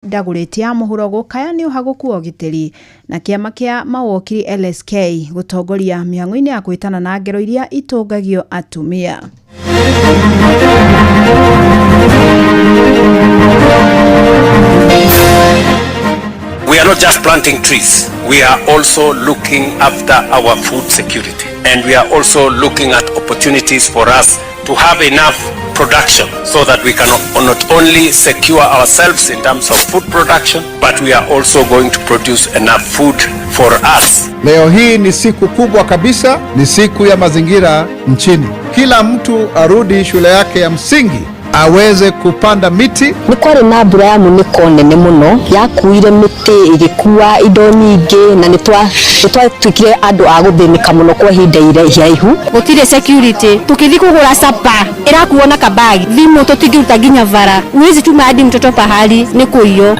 Dagoretti ya mũhuro gũkaya nĩ ũhagũku wa ũgitĩri na kĩama kĩa mawokiri LSK gũtongoria mĩhang'o-inĩ ya kwĩtana na ngero iria itũngagio atumia. We are not just planting trees, we are also looking after our food security. And we are also looking at opportunities for us to have enough production so that we can not only secure ourselves in terms of food production, but we are also going to produce enough food for us. Leo hii ni siku kubwa kabisa, ni siku ya mazingira nchini. Kila mtu arudi shule yake ya msingi aweze kupanda miti. Nĩ kwarĩ na mbura ya munĩko nene mũno yakuire mĩtĩ ĩgĩkua indo nyingĩ na nĩ twatuĩkire andũ a gũthĩnĩka mũno kwa ihinda iraihu. Gũtirĩ security, tukĩthiĩ kũgũra capa ĩrakuo na kabagi, thimũ tũtingĩruta nginya bara, huwezi tuma hadi mtoto pahali nĩ kũiywo.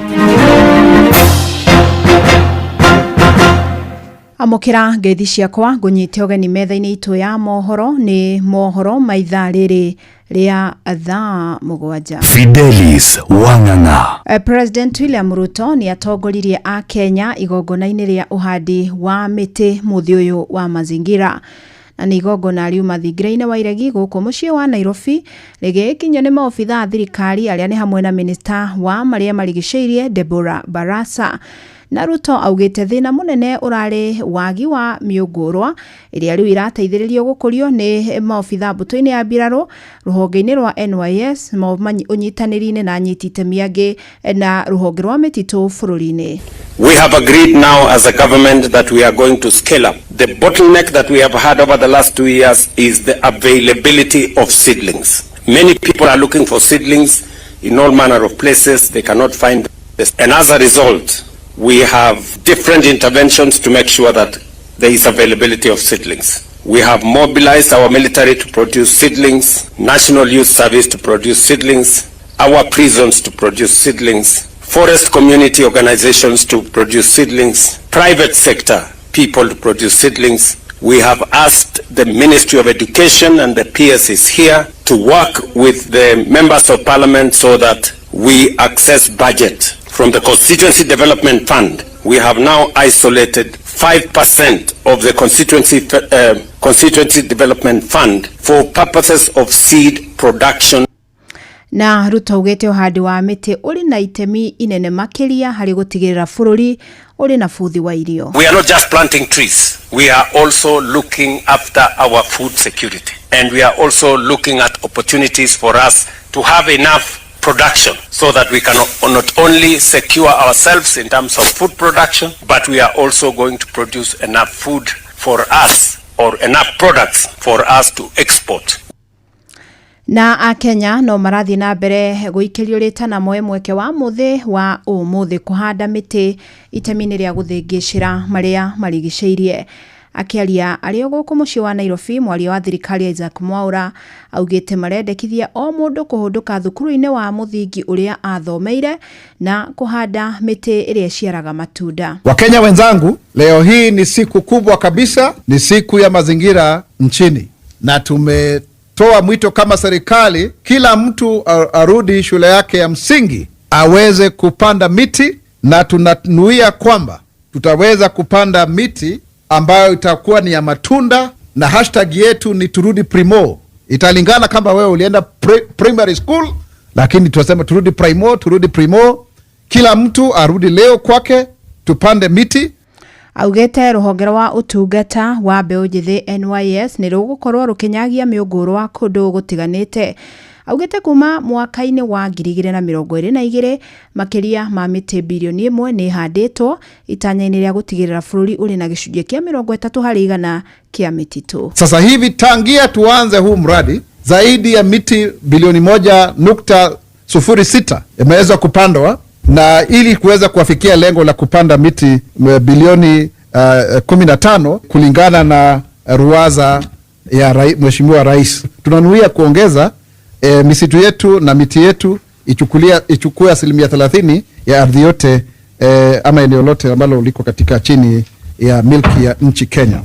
Amũkĩra ngeithi ciakwa, ngũnyite ũgeni metha-inĩ itũ ya mohoro. Nĩ mohoro ma ithaa rĩrĩ rĩa thaa 7. Fidelis Wang'ang'a. President William Ruto nĩ atongoririe a Kenya igongona-inĩ rĩa ũhandi wa mĩtĩ mũthĩ ũyũ wa mazingira, na nĩ igongona riuma thingira-inĩ wa Iregi gũkũ mũciĩ wa Nairobi, rĩgĩkinyio nĩ maobitha a thirikari arĩa nĩ hamwe na minista wa marĩa marigicĩirie Deborah Barasa. Na Ruto augĩte thĩna mũnene ũrarĩ wagi wa mĩũngũrwa ĩrĩa rĩu irateithĩrĩrio gũkũrio nĩ maobitha mbũtũ-inĩ ya mbirarũ, rũhonge-inĩ rwa NYS, ũnyitanĩri-inĩ na anyiti itemi angĩ na rũhonge rwa mĩtitũ bũrũri-inĩ. We have agreed now as a government that we are going to scale up. The bottleneck that we have had over the last 2 years is the availability of seedlings. Many people are looking for seedlings in all manner of places. They cannot find this. And as a result, we have different interventions to make sure that there is availability of seedlings. We have mobilized our military to produce seedlings, National Youth Service to produce seedlings, our prisons to produce seedlings, forest community organizations to produce seedlings, private sector people to produce seedlings. We have asked the Ministry of Education, and the PS is here, to work with the members of parliament so that we access budget from the Constituency Development Fund. We have now isolated 5% of the Constituency Development Fund for purposes of seed production. Na Ruto augĩte ũhandi wa mĩtĩ ũrĩ na itemi inene makĩria harĩ gũtigĩrĩra bũrũri ũrĩ na bũthi wa irio. We are not just planting trees, we are also looking after our food security. And we are also looking at opportunities for us to have enough production so that we can not only secure ourselves in terms of food production, but we are also going to produce enough food for us or enough products for us to export. Na akenya no marathiĩ na mbere gũikĩrio rĩtana moe mweke wa mũthĩ wa ũmũthĩ kũhanda mĩtĩ itemi-inĩ rĩa gũthĩngĩcĩra marĩa marigicĩirie. Akĩaria arĩ o gũkũ mũciĩ wa Nairobi, mwaria wa thirikari Isaac Mwaura augĩte marendekithia o mũndũ kũhũndũka thukuru-inĩ wa mũthingi ũrĩa athomeire na kũhanda mĩtĩ ĩrĩa ĩciaraga matunda. Wakenya wenzangu, leo hii ni siku kubwa kabisa, ni siku ya mazingira nchini, na tumetoa mwito kama serikali, kila mtu arudi shule yake ya msingi aweze kupanda miti, na tunanuia kwamba tutaweza kupanda miti ambayo itakuwa ni ya matunda, na hashtag yetu ni Turudi Primo. Italingana kama wewe ulienda primary school, lakini tunasema turudi primo, turudi primo. Kila mtu arudi leo kwake, tupande miti. Augĩte rũhonge rwa ũtungata wa mbeũ njĩthĩ NYS nĩ rũgũkorwo rũkĩnyagia mĩũngũrwa kũndũ gũtiganĩte. Augĩte kuma mwaka-inĩ wa 2022 makĩria ma mĩtĩ birioni 1 nĩ ĩhandĩtwo itanya-inĩ rĩa gũtigĩrĩra bũrũri ũrĩ na gĩcunjĩ kĩa 30% kĩa mĩtitũ. Sasa hivi tangia tuanze huu mradi zaidi ya miti bilioni 1.06 imeweza kupandwa, na ili kuweza kuwafikia lengo la kupanda miti bilioni 15 kulingana na ruwaza ya Mheshimiwa Rais, tunanuia kuongeza misitu yetu na miti yetu ichukue 30% ya ardhi yote ama eneo lote ambalo liko katika chini ya milki ya nchi Kenya.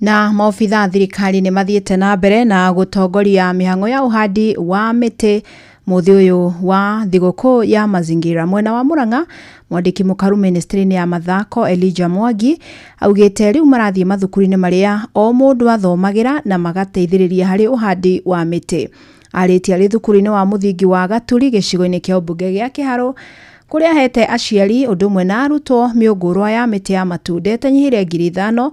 Na maobitha a thirikari nĩ mathiĩte na mbere na gũtongoria mĩhang'o ya ũhandi wa mĩtĩ. Mũthĩ ũyũ wa thigũkũ ya mazingira mwena wa Murang'a, mwandĩki mũkaru ministry-inĩ ya mathako Elijah Mwangi augĩte rĩu marathiĩ mathukuru-inĩ marĩa o mũndũ athomagĩra na magateithĩrĩria harĩ ũhandi wa mĩtĩ. Arĩtie arĩ thukuru-inĩ wa mũthingi wa Gaturi gĩcigo-inĩ kĩa ũmbunge gĩa Kĩharũ, kũrĩa ahete aciari ũndũ ũmwe na arutwo mĩũngũrwa ya mĩtĩ ya matunda ĩtanyihĩire 5,000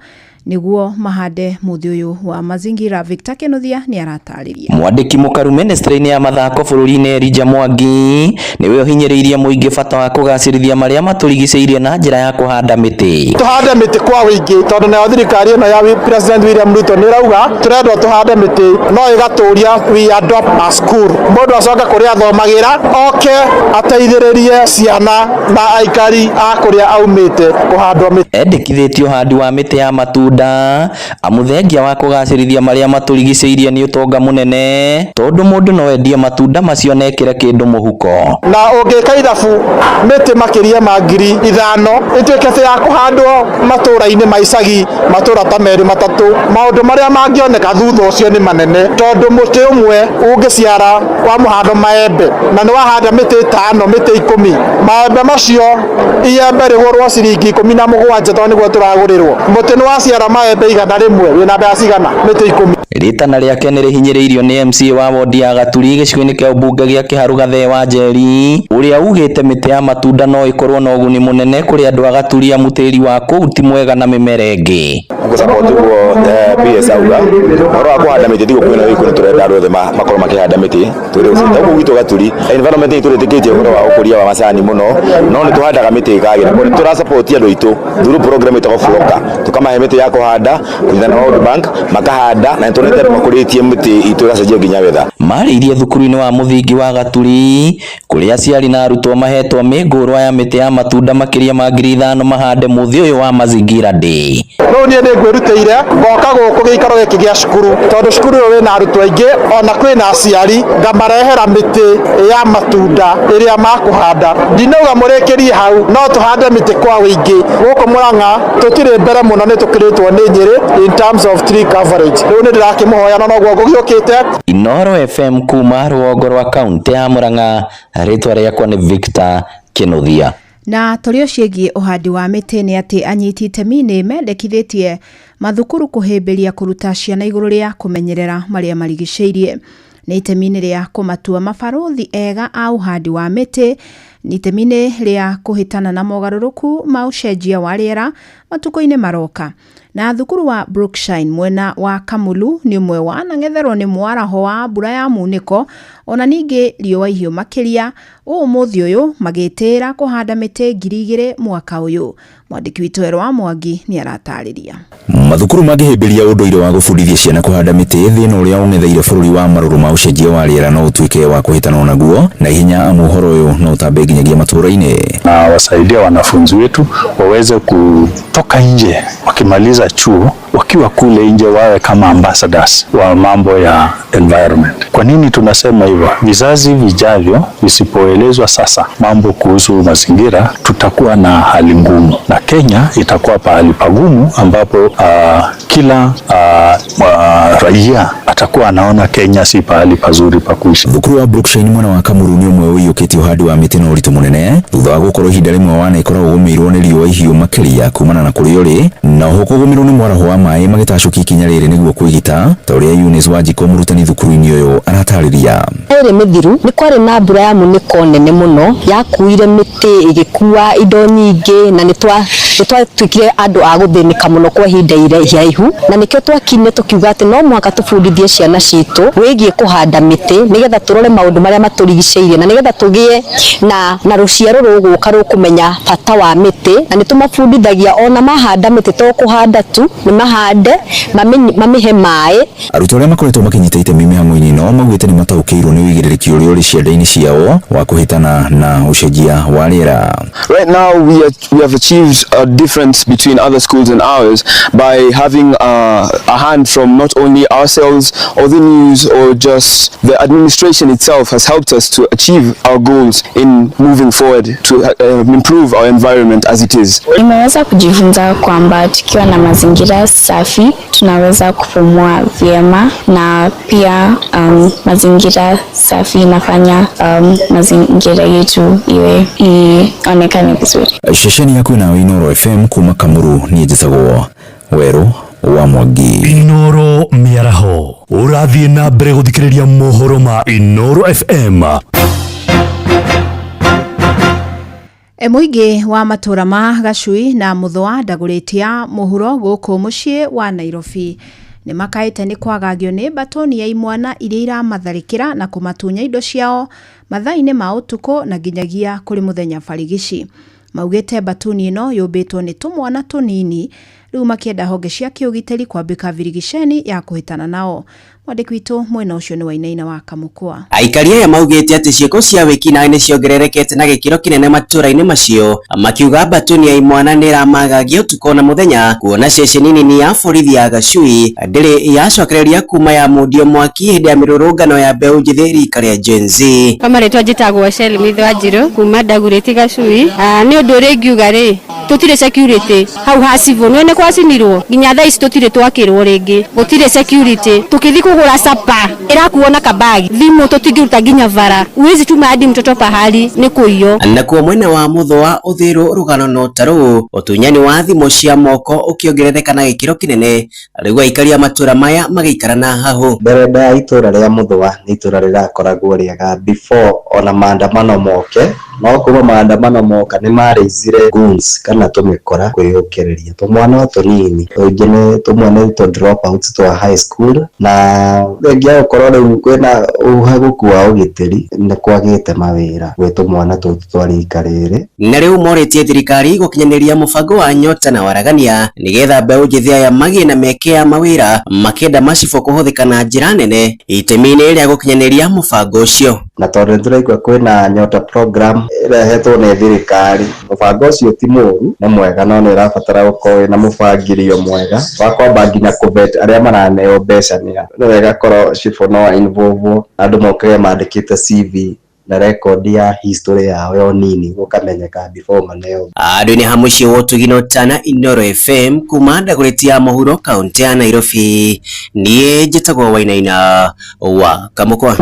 nĩguo mahande mũthĩ ũyũ wa mazingira. Victor Kinuthia nĩ aratarĩria. Mwandĩki mũkaru ministry-inĩ ya mathako bũrũri-inĩ Elijah Mwangi nĩwe ũhinyĩrĩirie mũingĩ bata wa kũgacĩrithia marĩa matũrigicĩirie na njĩra ya kũhanda mĩtĩ. Tũhande mĩtĩ kwa wĩingĩ, tondũ nayo thirikari ĩno ya President William Ruto nĩ ĩrauga tũrendwo tũhande mĩtĩ, no ĩgatũria we adopt a school. Mũndũ acoke kũrĩa athomagĩra oke ateithĩrĩrie ciana na aikari a kũrĩa aumĩte kũhandwo mĩtĩ. Endekithĩtie ũhandi wa mĩtĩ ya matunda amu thengia wa kũgacĩrithia marĩa matũrigicĩirie nĩ ũtonga mũnene, tondũ mũndũ no endie matunda macio na ekĩre kĩndũ mũhuko. Na ũngĩka ithabu mĩtĩ makĩria ma 5,000 ĩtuĩke ya kũhandwo matũra-inĩ ma icagi, matũra ta merĩ matatũ, maũndũ marĩa mangĩoneka thutha ũcio nĩ manene, tondũ mũtĩ ũmwe ũngĩciara wa mũhando maembe na nĩ wahanda mĩtĩ 5, mĩtĩ 10, maembe macio iembe rĩgũrwo ciringi 17, tondũ nĩguo tũragũrĩrwo. Mũtĩ nĩ waciara maembe 100, wĩna mbeca cigana? Mĩtĩ 10. Rĩtana rĩake nĩ rĩhinyĩrĩirio nĩ MCA wa wondi ya Gaturi gĩcigo-inĩ kĩa ũmbunge gĩa Kĩharũ Gathee wa Njeri, ũrĩa ugĩte mĩtĩ ya matunda no ĩkorwo na ũguni mũnene kũrĩ andũ a Gaturi amu tĩri wa kũu ti mwega na mĩmera ĩngĩ. Gũsupport ũguo PS auga ũhoro wa kũhanda mĩtĩ thigũkũ ĩno ĩkũ, nĩ tũrenda andũ othe makorwo makĩhanda mĩtĩ twĩrĩ ũcio gũkũ gwitũ Gaturi. Environment itũ ĩtĩkĩtie ũhoro wa ũkũria wa macani mũno, no nĩ tũhandaga mĩtĩ ĩkagĩra. Nĩ tũrasupport andũ aitũ through program ĩtagwo Floka, tũkamahe mĩtĩ ya kũhanda kũnyitana na World Bank, makahanda na nĩtuonete andũ makũrĩtie mĩtĩ itũ ĩgacenjia nginya weather. Marĩirie thukuru-inĩ wa mũthingi wa Gaturi kũrĩa aciari na arutwo mahetwo mĩngũrwa ya mĩtĩ ya matunda makĩria ma 5,000 mahande mũthĩ ũyũ wa Mazingira Day. Rĩu niĩ nĩ ngwĩrutĩire ngoka gũkũ gĩikaro gĩkĩ gĩa cukuru, tondũ cukuru ũyũ wĩna arutwo aingĩ ona kwĩna aciari, ngamarehera mĩtĩ ya matunda ĩrĩa makũhanda. Ndinauga mũrĩkĩrie hau, no tũhande mĩtĩ kwa wĩingĩ. Gũkũ Murang'a tũtirĩ mbere mũno, nĩ tũkĩrĩtwo nĩ Nyĩrĩ in terms of tree coverage. Rĩu nĩ ndĩrakĩmũhoya na noguo ngũgĩũkĩte. Inooro FM kuma rũgongo rwa kaunti ya Murang'a, rĩtwa rĩakwa nĩ Victor Kinuthia. Na tũrĩ o ciĩgiĩ ũhandi wa mĩtĩ nĩ atĩ anyiti itemi nĩ mendekithĩtie mathukuru kũhĩmbĩria kũruta ciana igũrũ rĩa kũmenyerera marĩa marigicĩirie. Nĩ itemi-inĩ rĩa kũmatua mabarũthi ega a ũhandi wa mĩtĩ, nĩ itemi-inĩ rĩa kũhĩtana na mogarũrũku ma ũcenjia wa rĩera matukũ-inĩ maroka. Na thukuru wa Brookshine mwena wa Kamulu nĩ ũmwe wanang'etherwo nĩ mwaraho wa mbura ya munĩko ona ningĩ riũa ihiũ makĩria, ũmũthĩ ũyũ magĩtĩĩra kũhanda mĩtĩ 2,000 mwaka ũyũ. Mwandĩki witũ Erwa Mwangi nĩ aratarĩria. Mathukuru mangĩhĩmbĩria ũndũire wa gũbundithia ciana kũhanda mĩtĩ, thĩna ũrĩa ũng'etheire bũrũri wa marũrũ ma ũcenjia wa rĩera no ũtuĩke wa kũhĩtanwo naguo na ihenya, amu ũhoro ũyũ no ũtambe nginyagia matũũra-inĩ. Na wasaidia wanafunzi wetu waweze kutoka nje wakimaliza chuo, wakiwa kule nje wawe kama ambassadors wa mambo ya environment. Kwa nini tunasema hivyo? Vizazi vijavyo visipoelezwa sasa mambo kuhusu mazingira, tutakuwa na hali ngumu, na Kenya itakuwa pahali pagumu ambapo kila raia atakuwa anaona Kenya si pahali pazuri pa kuishi. Thukuru wa Brookshine mwena wa Kamuru nĩ ũmwe ũiyũkĩtie ũhandi wa mĩtĩ na ũritũ mũnene thutha wa gũkorwo ihinda rĩmwe wanekora ũgũmĩirwo nĩ riũa ihiũ makĩria kumana na kũrĩa ũrĩ, na oho kũgũmĩrwo nĩ mwaraho wa maĩ magĩtacũkia ikinya rĩrĩ nĩguo kwĩgita, ta ũrĩa Eunice Wanjikũ, mũrutani thukuru-inĩ ũyũ, aratarĩria. Ĩrĩ mĩthiru nĩ kwarĩ na mbura ya munĩko nene mũno yakuire mĩtĩ, ĩgĩkua indo nyingĩ, na nĩ twatuĩkire andũ a gũthĩnĩka mũno kwa ihinda iraihu, na nĩkĩo twakinire tũkiuga atĩ no mũhaka tũbundithie ciana citũ wĩgiĩ kũhanda mĩtĩ, nĩgetha tũrore maũndũ marĩa matũrigicĩirie, na nĩgetha tũgĩe na rũciaro rũgũka rũkũmenya bata wa mĩtĩ. Na nĩ tũmabundithagia ona mahanda mĩtĩ to kũhanda tu, nĩ mahande mamĩhe maĩ. Arutwo arĩa makoretwo makĩnyita itemi mĩhang'o-inĩ ĩno maugĩte nĩ mataũkĩirwo nĩ ũigĩrĩrĩki ũrĩa ũrĩ ciande-inĩ ciao wa kũhĩtana na ũcenjia wa rĩera. Right now we have achieved a difference between other schools and ours by having a hand from not only ourselves or the news or just the administration itself has helped us to achieve our goals in moving forward to improve our environment as it is. Nimeweza kujifunza kwamba tukiwa na mazingira safi tunaweza kupumua vyema na pia mazingira safi inafanya mazingira yetu iwe ionekane vizuri. Ceceni yaku nawe Inoro FM kuma Kamuru niĩ njĩtagwo Werũ wa Mwangi. Inoro mĩaraho ũrathiĩ na mbere gũthikĩrĩria mohoro ma Inoro FM. Mũingĩ wa matũra ma Gacui na Muthũa Ndagũrĩtia mũhuro gũkũ mũciĩ wa Nairobi nĩ makaĩte nĩ kwagagio nĩ mbatũni ya imwana iria iramatharĩkĩra na kũmatunya indo ciao mathaa-inĩ ma ũtukũ na nginyagia kũrĩ mũthenya barigici. Maugĩte mbatuni ĩno yũmbĩtwo nĩ tũmwana tũnini rĩu makĩenda honge cia kĩũgitĩri kwambĩka birigiceni ya kũhĩtana nao. Mwandĩki witũ mwena ũcio nĩ Wainaina wa Kamũkwa. Aikari aya maugĩte atĩ ciĩko cia wĩkinaĩ nĩ ciongererekete na gĩkĩro kĩnene matũra-inĩ macio, makiuga mbatuni ya imwana nĩ ĩramagagia ũtukũ na mũthenya, kuona ceceni nini ya borithi ya Gacui ndĩrĩ yacokereria kuma ya mundio mwaki hĩndĩ ya mĩrũrũngano ya mbeũ njĩthĩ rika rĩa Gen Z. Kwa marĩtwa njĩtagwo Shell Mitho Wanjiru kuma Ndagurĩti Gacui. Nĩ ũndũ ũrĩa ingiuga rĩ, tũtirĩ security hau ha civil nĩ kwacinirwo nginya thaa ici tũtirĩ twakĩrwo rĩngĩ, gũtirĩ security. Tũkĩthiĩ kũgũra capa ĩrakuo na kabagi, thimũ tũtingĩruta nginya bara, huwezi tuma hadi mtoto pahali nĩ kũiywo. Nakuo mwena wa Muthũa Uthiru rũgano no ta rũu, ũtunyani wa thimũ cia moko ũkĩongerereka na gĩkĩro kĩnene, rĩu aikari a matũra maya magĩikara na hahũ. Mbere nda itũra rĩa Muthũa nĩ itũra rĩrakoragwo rĩega before ona maandamano moke, no kuma maandamano moka nĩ marĩicire goons kana tũmĩkora kwĩyũkĩrĩria tũmwana tũnini tũingĩ nĩ tũmwe nĩ tũ dropouts twa high school, na thengia gũkorwo rĩu kwĩna ũhagũku wa ũgitĩri nĩ kwagĩte mawĩra gwĩ tũmwana tũtũ twa rika rĩrĩ. Na rĩu morĩtie thirikari gũkinyanĩria mũbango wa Nyota na Waragania nĩgetha mbeũ njĩthĩ aya magĩe na mĩeke ya mawĩra, makĩenda macibũ kũhũthĩka na njĩra nene itemi-inĩ rĩa gũkinyanĩria mũbango ũcio. Na tondũ nĩtũraigua kwĩna Nyota program ĩrehetwo nĩ thirikari, mũbango ũcio ti mũũru, nĩ mwega, no nĩ ũrabatara gũkorwo wĩna mũbangĩrio mwega wa kwamba nginya kũvet arĩa maraneo mbeca nĩ a. Nĩ wega korwo cibũ no involve andũ mokage mandĩkĩte CV na record ya history yao yo nini gũkamenyeka before maneo. Andũ-inĩ ha mũciĩ wa Ũtugi na Ũtana, Inoro FM kuma Ndagũrĩti ya mũhuro kaũntĩ ya Nairobi, niĩ njĩtagwo Wainaina wa Kamũkwa.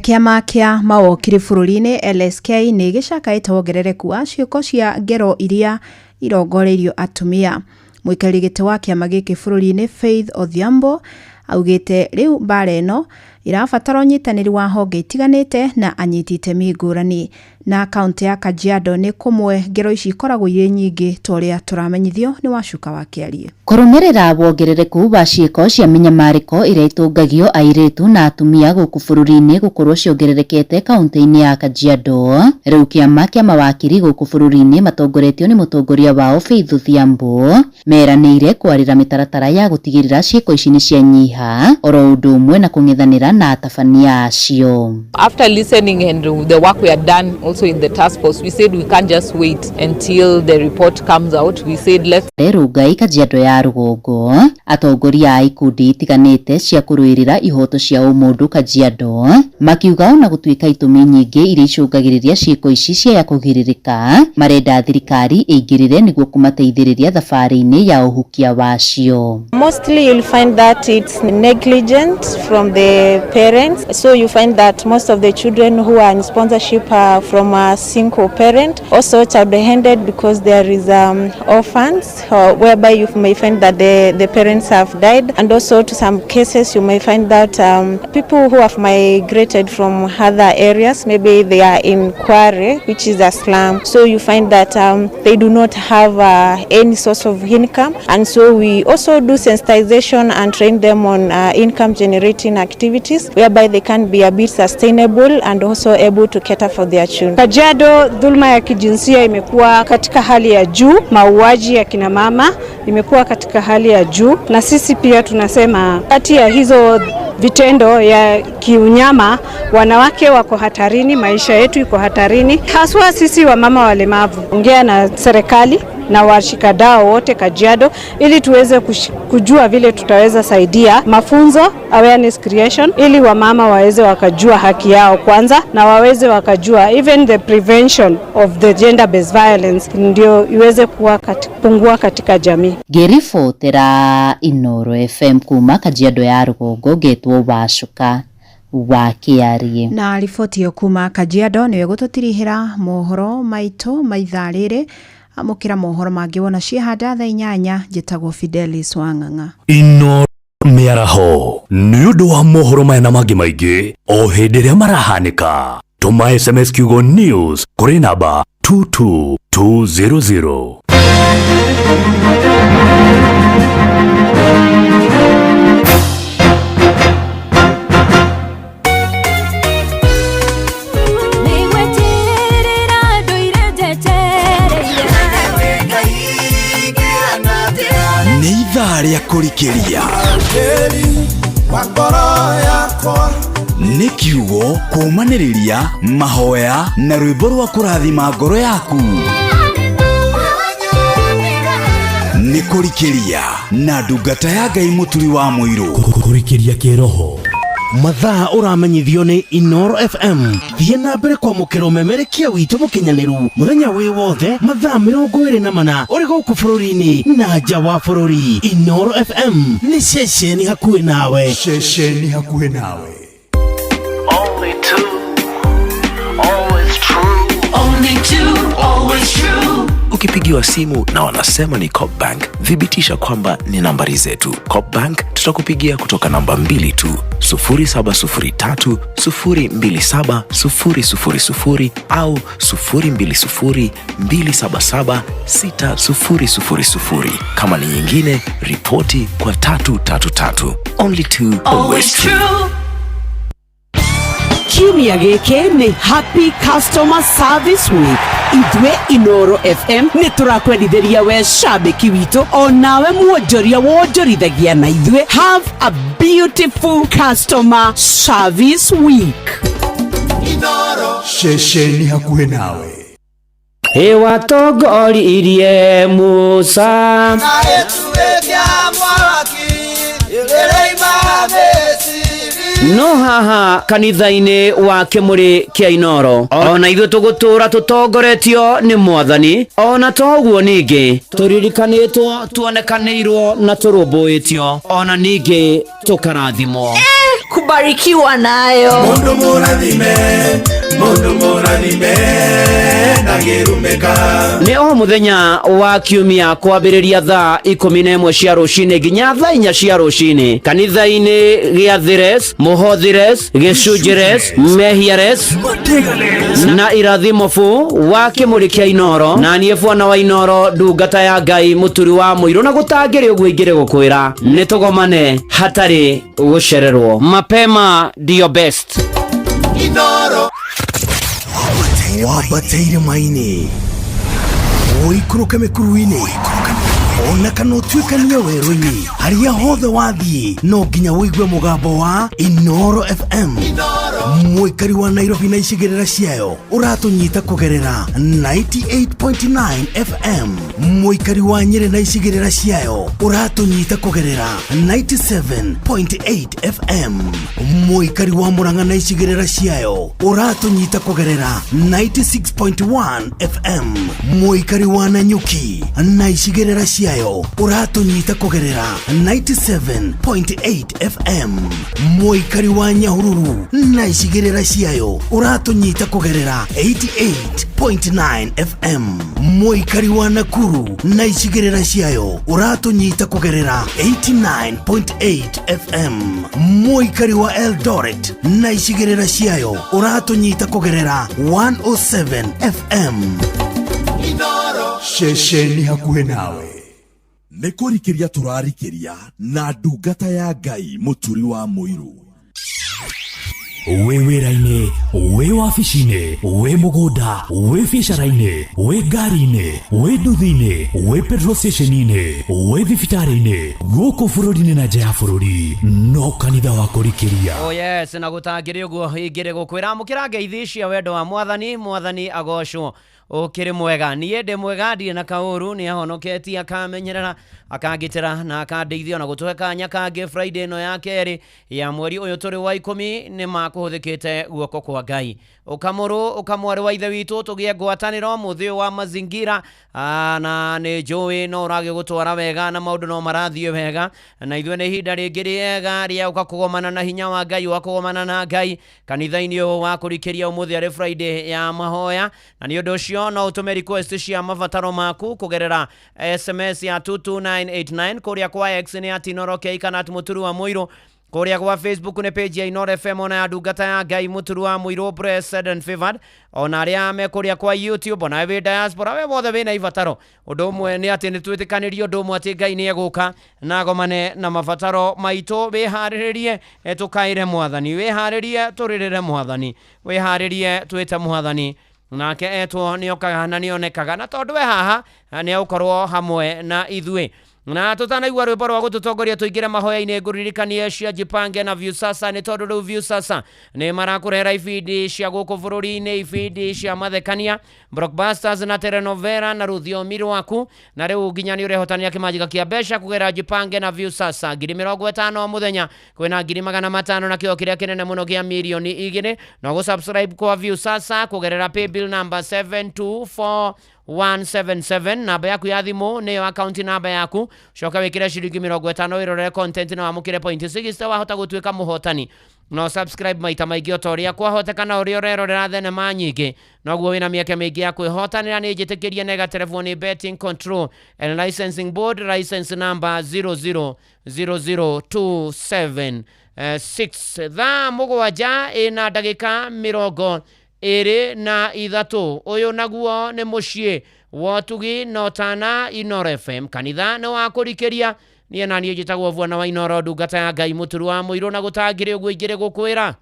Kĩama kĩa mawokiri bũrũri-inĩ LSK nĩ gĩcakaĩte wongerereku wa ciĩko cia ngero iria irongoreirio atumia. Mũikarĩri gĩtĩ wa kĩama gĩkĩ bũrũri-inĩ Faith Odhiambo augĩte rĩu mbara ĩno irabatara ũnyitanĩri wa honge itiganĩte na anyiti itemi ngũrani. Na kaũntĩ ya Kajiado nĩ kũmwe ngero ici ikoragwo irĩ nyingĩ ta ũrĩa tũramenyithio nĩ Wacuka wa Kĩarie. Kũrũmĩrĩra wongerereku wa ciĩko cia mĩnyamarĩko ĩrĩa ĩtũngagio airĩtu na atumia gũkũ bũrũri-inĩ gũkorwo ciongererekete kaũntĩ-inĩ ya Kajiado, rĩu kĩama kĩa mawakiri gũkũ bũrũri-inĩ matongoretio nĩ mũtongoria wao Faith Odhiambo meranĩire kwarĩra mĩtaratara ya gũtigĩrĩra ciĩko ici nĩ cianyiha oro ũndũ ũmwe na kũng'ethanĩra na atabania acio. After listening and the work we had done also in the task force, we said we can't just wait until the report comes out. We said let's Rongai Kajiado ya rũgongo, atongoria a ikundi itiganĩte cia kũrũĩrĩra ihoto cia ũmũndũ Kajiado makiuga ona gũtuĩka itũmi nyingĩ iria icũngagĩrĩria ciĩko ici ciaya kũgirĩrĩka, marenda thirikari ĩingĩrĩre nĩguo kũmateithĩrĩria thabarĩ-inĩ ya ũhukia wacio. Mostly you'll find that it's negligent from the parents. So you find that most of the children who are in sponsorship are from a single parent, also child-handed because there is orphans, whereby you may find that the parents have died, and also to some cases you may find that people who have migrated from other areas, maybe they are in Kware, which is a slum, so you find that they do not have any source of income, and so we also do sensitization and train them on income generating activities whereby they can be a bit sustainable and also able to cater for their children. Kajiado, dhulma ya kijinsia imekuwa katika hali ya juu, mauaji ya kina mama imekuwa katika hali ya juu, na sisi pia tunasema kati ya hizo vitendo ya kiunyama, wanawake wako hatarini, maisha yetu iko hatarini, haswa sisi wamama walemavu. Ongea na serikali na washikadau wote Kajiado, ili tuweze kujua vile tutaweza saidia mafunzo, awareness creation, ili wamama waweze wakajua haki yao kwanza, na waweze wakajua even the prevention of the gender based violence, ndio iweze kuwa pungua katika jamii. Ngĩribotera Inoro FM kuma Kajiado ya rũgongo ngetwo Wacuka wa Kĩarie. Na riboti ĩyo kuma Kajiado nĩyo ĩgũtũtirihĩra mohoro maitũ ma ithaa rĩrĩ. Amũkĩra mohoro mangĩ wona ciehanda thaa 8. Njĩtagwo Fidelis Wang'ang'a. Ino mĩaraho nĩ ũndũ wa mohoro maya na mangĩ maingĩ o hĩndĩ ĩrĩa marahanĩka, tũma SMS kiugo news kũrĩ namba 22200. Nĩ ithaa rĩa kũrikĩria, nĩ kiugo kũũmanĩrĩria, mahoya na rwĩmbo rwa kũrathima ngoro yaku. Nĩ kũrikĩria na ndungata ya Ngai Mũturi wa Mũirũ. Kũrikĩria kĩroho. Mathaa ũramenyithio nĩ Inoro FM. Thiĩ na mbere kwamũkĩra ũmemerekia witũ mũkinyanĩru mũthenya wĩ wothe, mathaa 24 ũrĩ gũkũ bũrũri-inĩ na nja wa bũrũri. Inoro FM nĩ ceceni hakuhĩ nawe. Ceceni hakuhĩ nawe. Only two, always true. Only two, always true. Ukipigiwa simu na wanasema ni Coop Bank, thibitisha kwamba ni nambari zetu. Coop Bank tutakupigia kutoka namba 2 tu, 0703 027 000 au 020 277 6000. Kama ni nyingine, ripoti kwa 333. Only two, always true. Kiumia gĩkĩ nĩ Happy Customer Service Week. Ithuĩ Inoro FM nĩ tũrakwendithĩria we cambĩki witũ, onawe mwonjoria wonjorithagia na ithuĩ. Have a beautiful customer service week. Ceceni hakuhĩ nawe. Ĩwatongoririe Musa. No haha kanitha-inĩ wa kĩmũrĩ kĩa Inoro, ona ithuĩ tũgũtũra tũtongoretio nĩ Mwathani. Ona toguo ningĩ tũririkanĩtwo, tuonekanĩirwo na tũrũmbũĩtio, ona ningĩ tũkarathimwo. Kubarikiwa nayo. Mundu mũrathime, mundu mũrathime, ndangĩrumĩka. Nĩ o mũthenya wa kiumia kwambĩrĩria thaa 11 cia rũcinĩ nginya thaa 4 cia rũcinĩ kanitha-inĩ gĩa Thires, Mũhothires, Gĩcunjires, Mehiares na Irathimo fu wa kĩmũrĩ kĩa Inoro. Na niĩ bwana wa Inoro, ndungata ya Ngai Mũturi wa Mũirũ, na gũtangĩrĩ ũguo ingĩrĩ gũkwĩra nĩ tũgomane hatarĩ gũcererwo. Mapema ndio best. Inoro. Wambateire maini, ũikũrũke mĩkuru-inĩ, ona kana ũtuĩkanie werũ-inĩ, harĩa hothe wathiĩ no nginya ũigue mũgambo wa Inoro FM. Mũikari wa Nairobi na icigĩrĩra ciayo ũratũnyita kũgerera 98.9 FM. Mũikari wa Nyĩrĩ na icigĩrĩra ciayo ũratũnyita kũgerera 97.8 FM. Mũikari wa Murang'a na icigĩrĩra ciayo ũratũnyita kũgerera 96.1 FM. Mũikari wa Nanyuki na icigĩrĩra ciayo ũratũnyita kũgerera 97.8 FM. Mũikari wa Nyahururu na icigĩrĩra ciayo ũratũnyita kũgerera 88.9 FM. Mũikari wa Nakuru na icigĩrĩra ciayo ũratũnyita kũgerera 89.8 FM. Mũikari wa Eldoret na icigĩrĩra ciayo ũratũnyita kũgerera 107 FM. Ceceni hakuhĩ nawe. Nĩ kũrikĩria tũrarikĩria na ndungata ya Ngai Mũturi wa Mũirũ. Wĩ wĩra-inĩ, wĩ wabici-inĩ, wĩ mũgũnda, wĩ biacara-inĩ, wĩ ngari-inĩ, wĩ nduthi-inĩ, wĩ petrol station-inĩ, wĩ thibitarĩ-inĩ, gũkũ bũrũri-inĩ na nja ya bũrũri, no kanitha wa kũrikĩria. Oh yes, na gũtangĩrĩ ũguo ingĩrĩ gũkwĩra amũkĩra ngeithi cia wendo wa Mwathani. Mwathani agocwo. Ũkĩrĩ mwega? Niĩ ndĩ mwega, ndirĩ na kaũru. Nĩ ahonoketie, akamenyerera, akangitĩra na akandeithia ona gũtũhe kanya kangĩ Friday ĩno ya kerĩ ya mweri ũyũ tũrĩ wa 10. Nĩ makũhũthĩkĩte guoko kwa Ngai. Ũkamũrũ ũkamwarĩ wa ithe witũ, tũgĩe ngwatanĩro mũthĩ ũyũ wa mazingira. Na nĩ njũĩ no ũragĩgũtwara wega na maũndũ no marathiĩ wega, na ithuĩ nĩ ihinda rĩngĩ rĩega rĩa ũka kũgomana na hinya wa Ngai, wa kũgomana na Ngai kanitha-inĩ ũyũ wa kũrikĩria ũmũthĩ arĩ Friday ya mahoya. Na nĩ ũndũ ũcio no ũtũme request cia mabataro maku kũgerera SMS ya 22989. Kũrĩa kwa X nĩ at Inooro K kana at Mũturu wa Mũirũ. Kũrĩa gwa Facebook nĩ page ya Inooro FM ona ya ndungata ya Ngai Mũturu wa Mũirũ, blessed and favored. Ona arĩa me kũrĩa kwa YouTube, ona wĩ diaspora, we wothe wĩna ibataro, ũndũ ũmwe nĩ atĩ nĩ twĩtĩkanĩrie ũndũ ũmwe atĩ Ngai nĩ egũka na agomane na mabataro maitũ. Wĩharĩrĩrie tũkaĩre mwathani, wĩharĩrie tũrĩrĩre mwathani, wĩharĩrie twĩte mwathani, nake etwo nĩokaga na nĩonekaga, na tondũ we haha nĩ egũkorwo hamwe na ithuĩ. Na tutanaigua rwĩmbo rwa gũtũtongoria tũingĩre mahoya-inĩ, ngũririkanie cia Jipange na Viusasa, nĩ tondũ rĩu Viusasa nĩ marakũrehera ibindi cia gũkũ bũrũri-inĩ, ibindi cia mathekania, blockbusters na telenovela na rũthiomi rwaku. Na rĩu nginya nĩ ũrehotania kĩmanjĩka kĩa mbeca kũgerera Jipange na Viusasa, 50,000 o mũthenya, kwĩna 500,000 na kĩo kĩrĩa kĩnene mũno kĩa 2 mirioni. No gũ-subscribe kwa Viusasa kũgerera paybill number 724 177, namba yaku ya thimũ nĩyo account namba yaku. Coka wĩkĩre ciringi 50 wĩrorere content na wamũkĩre point 60. Wahota gũtuĩka mũhotani. No subscribe maita maingĩ o ta ũrĩa kwahoteka, ũrĩa ũrerorera thenema nyingĩ noguo wĩna mĩeke mĩingĩ ya kwĩhotanĩra. Nĩ njĩtĩkĩrie negaterevwo nĩ Betting Control and Licensing Board, license number 0000276. Thaa 7 ĩna ndagĩka 23. Ũyũ naguo nĩ mũciĩ wa ũtugi na ũtana, Inooro FM. Kanitha nĩ wa kũrikĩria. Niĩ na niĩ njĩtagwo Bwana wa Inooro, ndungata ya Ngai Mũturu wa Mũirũ, na gũtangĩrĩ ũguo ingĩrĩ gũkwĩra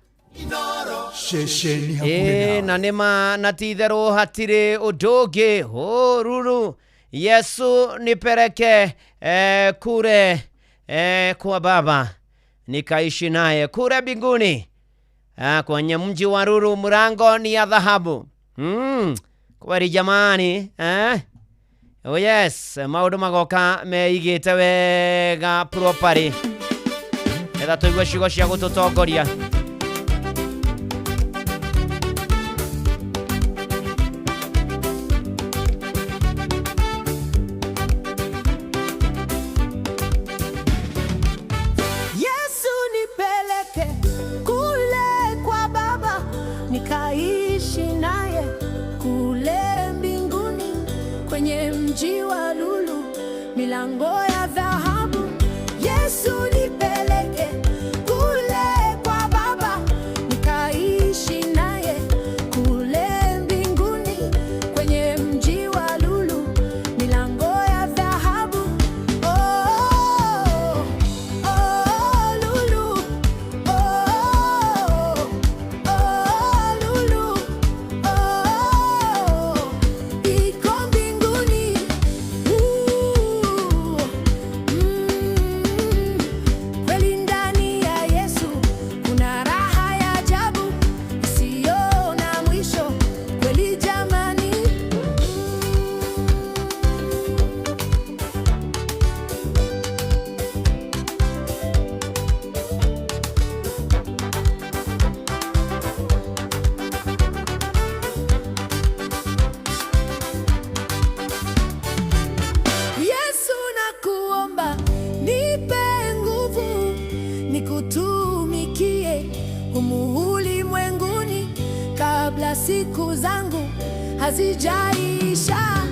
Ceceni hakuhĩ. Ĩ na nĩ ma na ti itherũ hatirĩ ũndũ ũngĩ hũruru. Yesu nipeleke kure kwa Baba nikaishi naye kure mbinguni, kwenye mji wa ruru, mlango ni ya dhahabu. Kweli jamani, eh? Oh yes, maũndũ magoka meigĩte wega properly etha tũigue ciugo cia gũtũtongoria. Yesu nipeleke kule kwa Baba nikaishi naye kule mbinguni, kwenye mji wa lulu, milango ya dhahabu. Yesu nipeleke kule kwa Baba nikaishi naye kule mbinguni, kwenye mji wa lulu, milango ya dhahabu. Oh, oh, lulu, oh, oh, lulu, oh, iko mbinguni. Kweli ndani ya Yesu kuna raha ya ajabu isiyo na mwisho. Kweli jamani. Yesu nakuomba, nipe nguvu nikutumikie humu ulimwenguni kabla siku zangu hazijaisha.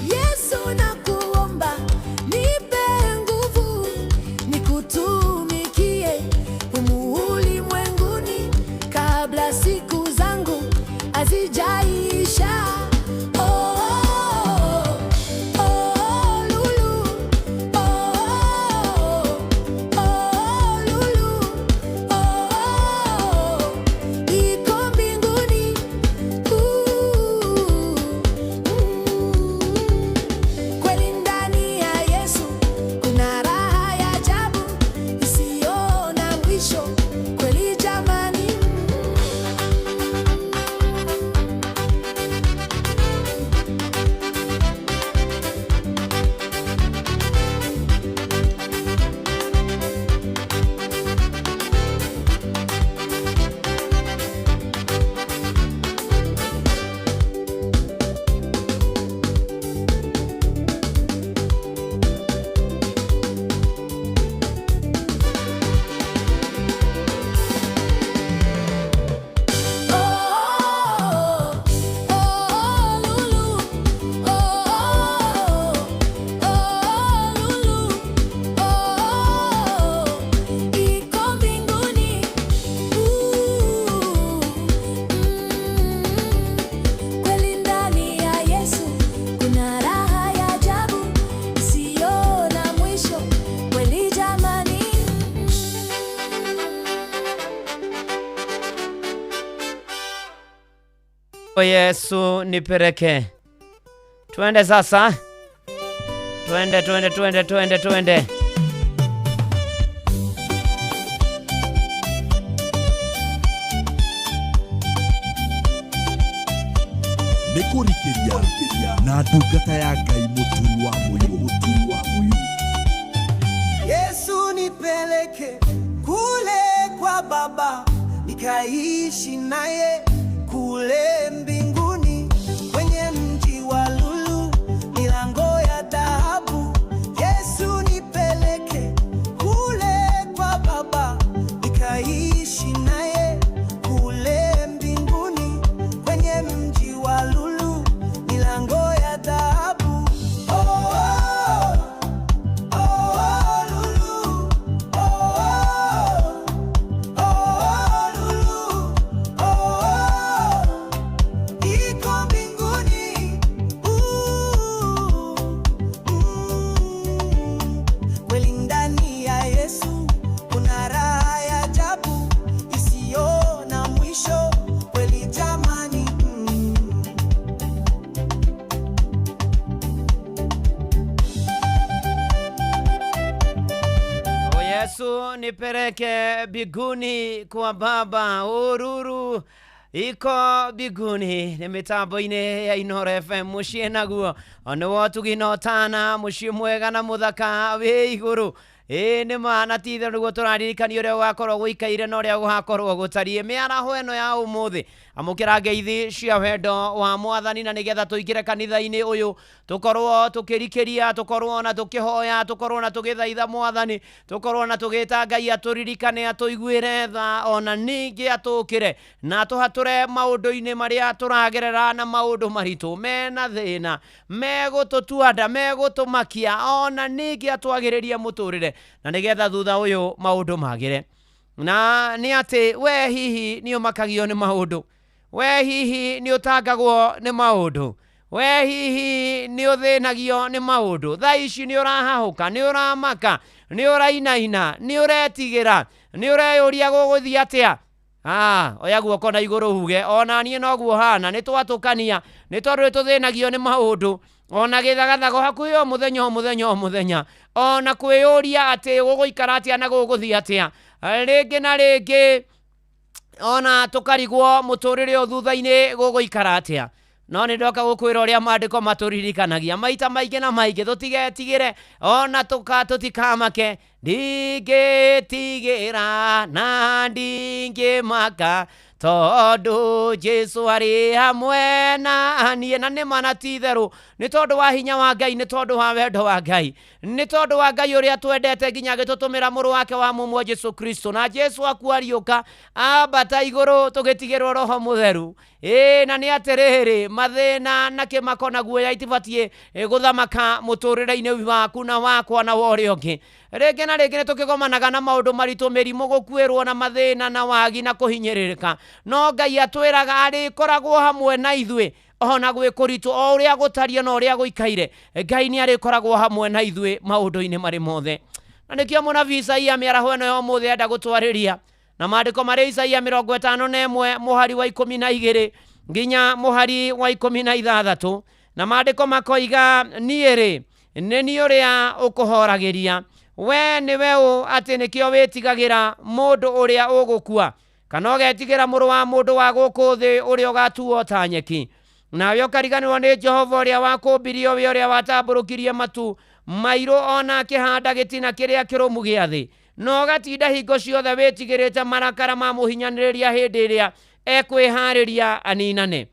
Yesu nakuomba, nipe nguvu nikutumikie humu ulimwenguni kabla siku zangu hazijaisha. Oh, oh, oh, lulu, oh, oh, lulu, oh, iko mbinguni. Ooh. Yesu nipeleke. Twende sasa, twende twende twende twende twende. Nĩ kũrikĩria na ndungata ya Ngai Mũturi wa Mũyũ. Yesu nipeleke kule kwa Baba, nikaishi naye kule mbinguni, kwenye mji wa lulu, milango ya dhahabu. Yesu nipeleke kule kwa Baba, nikaishi naye kule mbinguni, kwenye mji wa lulu, milango ya dhahabu. Oh, oh, oh, oh, lulu. Oh, oh, oh, lulu. Oh, oh, iko mbinguni. Kweli ndani ya Yesu kuna raha ya ajabu isiyo na mwisho. Kweli jamani, O Yesu nipeleke biguni kwa Baba, ururu iko biguni nĩ mĩtambo-inĩ ya Inooro FM mũciĩ naguo nĩ wotugi na ũtana mũciĩ mwega na mũthaka wĩ igũrũ. Ĩĩ nĩ ma na ti itherũ nĩguo tũraririkanio ũrĩa gũgakorwo gũikaire na ũrĩa gũgakorwo gũtariĩ mĩaraho ĩno ya ũmũthĩ. Amũkĩra ngeithi cia wendo wa mwathani na nĩgetha tũingĩre kanitha-inĩ ũyũ tũkorwo tũkĩrikĩria, tũkorwo na tũkĩhoya, tũkorwo na tũgĩthaitha mwathani, tũkorwo na tũgĩta Ngai atũririkane, atũiguĩre tha, ona ningĩ atũkĩre na atũhatũre maũndũ-inĩ marĩa tũragerera na maũndũ maritũ mena thĩna megũtũtua nda, megũtũmakia, ona ningĩ atwagĩrĩrie mũtũrĩre na nĩgetha thutha ũyũ maũndũ magĩre. Na nĩ atĩ we hihi nĩ ũmakagio nĩ maũndũ, we hihi nĩ ũtangagwo nĩ maũndũ, we hihi nĩ ũthĩnagio nĩ maũndũ, thaa ici nĩ ũrahahũka, nĩ ũramaka, nĩ ũrainaina, nĩ ũretigĩra, nĩ ũreyũria gũgũthiĩ atĩa. Oya guoko na igũrũ uge ona niĩ noguo hana, nĩ twatũkania nĩ tondũ nĩ tũthĩnagio nĩ maũndũ, ona gĩthagathago hakuhĩ o mũthenya o mũthenya o mũthenya, ona kwĩyũria atĩ gũgũikara atĩa na gũgũthiĩ atĩa, rĩngĩ na rĩngĩ ona tũkarigwo mũtũrĩre ũyũ thutha-inĩ gũgũikara atĩa. No nĩ ndoka gũkwĩra ũrĩa maandĩko matũririkanagia maita maingĩ na maingĩ, tũtigetigĩre ona tũtikamake. Ndingĩtigĩra na ndingĩmaka tondũ Jesũ arĩ hamwe na niĩ. Na nĩ ma na ti itherũ nĩ tondũ wa hinya wa Ngai, nĩ tondũ wa wendo wa Ngai, nĩ tondũ wa Ngai ũrĩa twendete nginya agĩtũtũmĩra mũrũ wake wa mũmwe Jesũ Kristo, na Jesũ akua ariũka ambata igũrũ tũgĩtigĩrwo Roho Mũtheru. Ĩĩ na nĩ atĩrĩrĩ, mathĩna na kĩmako na guoya itibatiĩ gũthamaka mũtũrĩre-inĩ waku na wakwa na wa ũrĩa ũngĩ. Rĩngĩ na rĩngĩ nĩ tũkĩgomanaga na maũndũ maritũ, mĩrimũ, gũkuĩrwo na mathĩna na wagi na kũhinyĩrĩrĩka, no Ngai atwĩraga arĩkoragwo hamwe na ithuĩ ona gwĩ kũritũ, o ũrĩa gũtariĩ na ũrĩa gũikaire, Ngai nĩ arĩkoragwo hamwe na ithuĩ maũndũ-inĩ marĩ mothe. Na nĩkĩo mũnabii Isaia mĩaraho ĩno ya ũmũthĩ enda gũtwarĩria na maandĩko marĩ Isaia 51 mũhari wa 12 nginya mũhari wa 16, na maandĩko makoiga, niĩ rĩ nĩ niĩ ũrĩa ũkũhoragĩria, we nĩwe ũ atĩ nĩkĩo wĩtigagĩra mũndũ ũrĩa ũgũkua, kana ũgetigĩra mũrũ wa mũndũ wa gũkũ thĩ ũrĩa ũgatuo ta nyeki. Nawe ũkariganĩrwo nĩ Jehova ũrĩa wakũmbirie, we ũrĩa watambũrũkirie matu mairũ ona akĩhanda gĩtina kĩrĩa kĩrũmu gĩa thĩ, na ũgatinda hingo ciothe wĩtigĩrĩte marakara ma mũhinyanĩrĩria hĩndĩ ĩrĩa ekwĩharĩria aninane.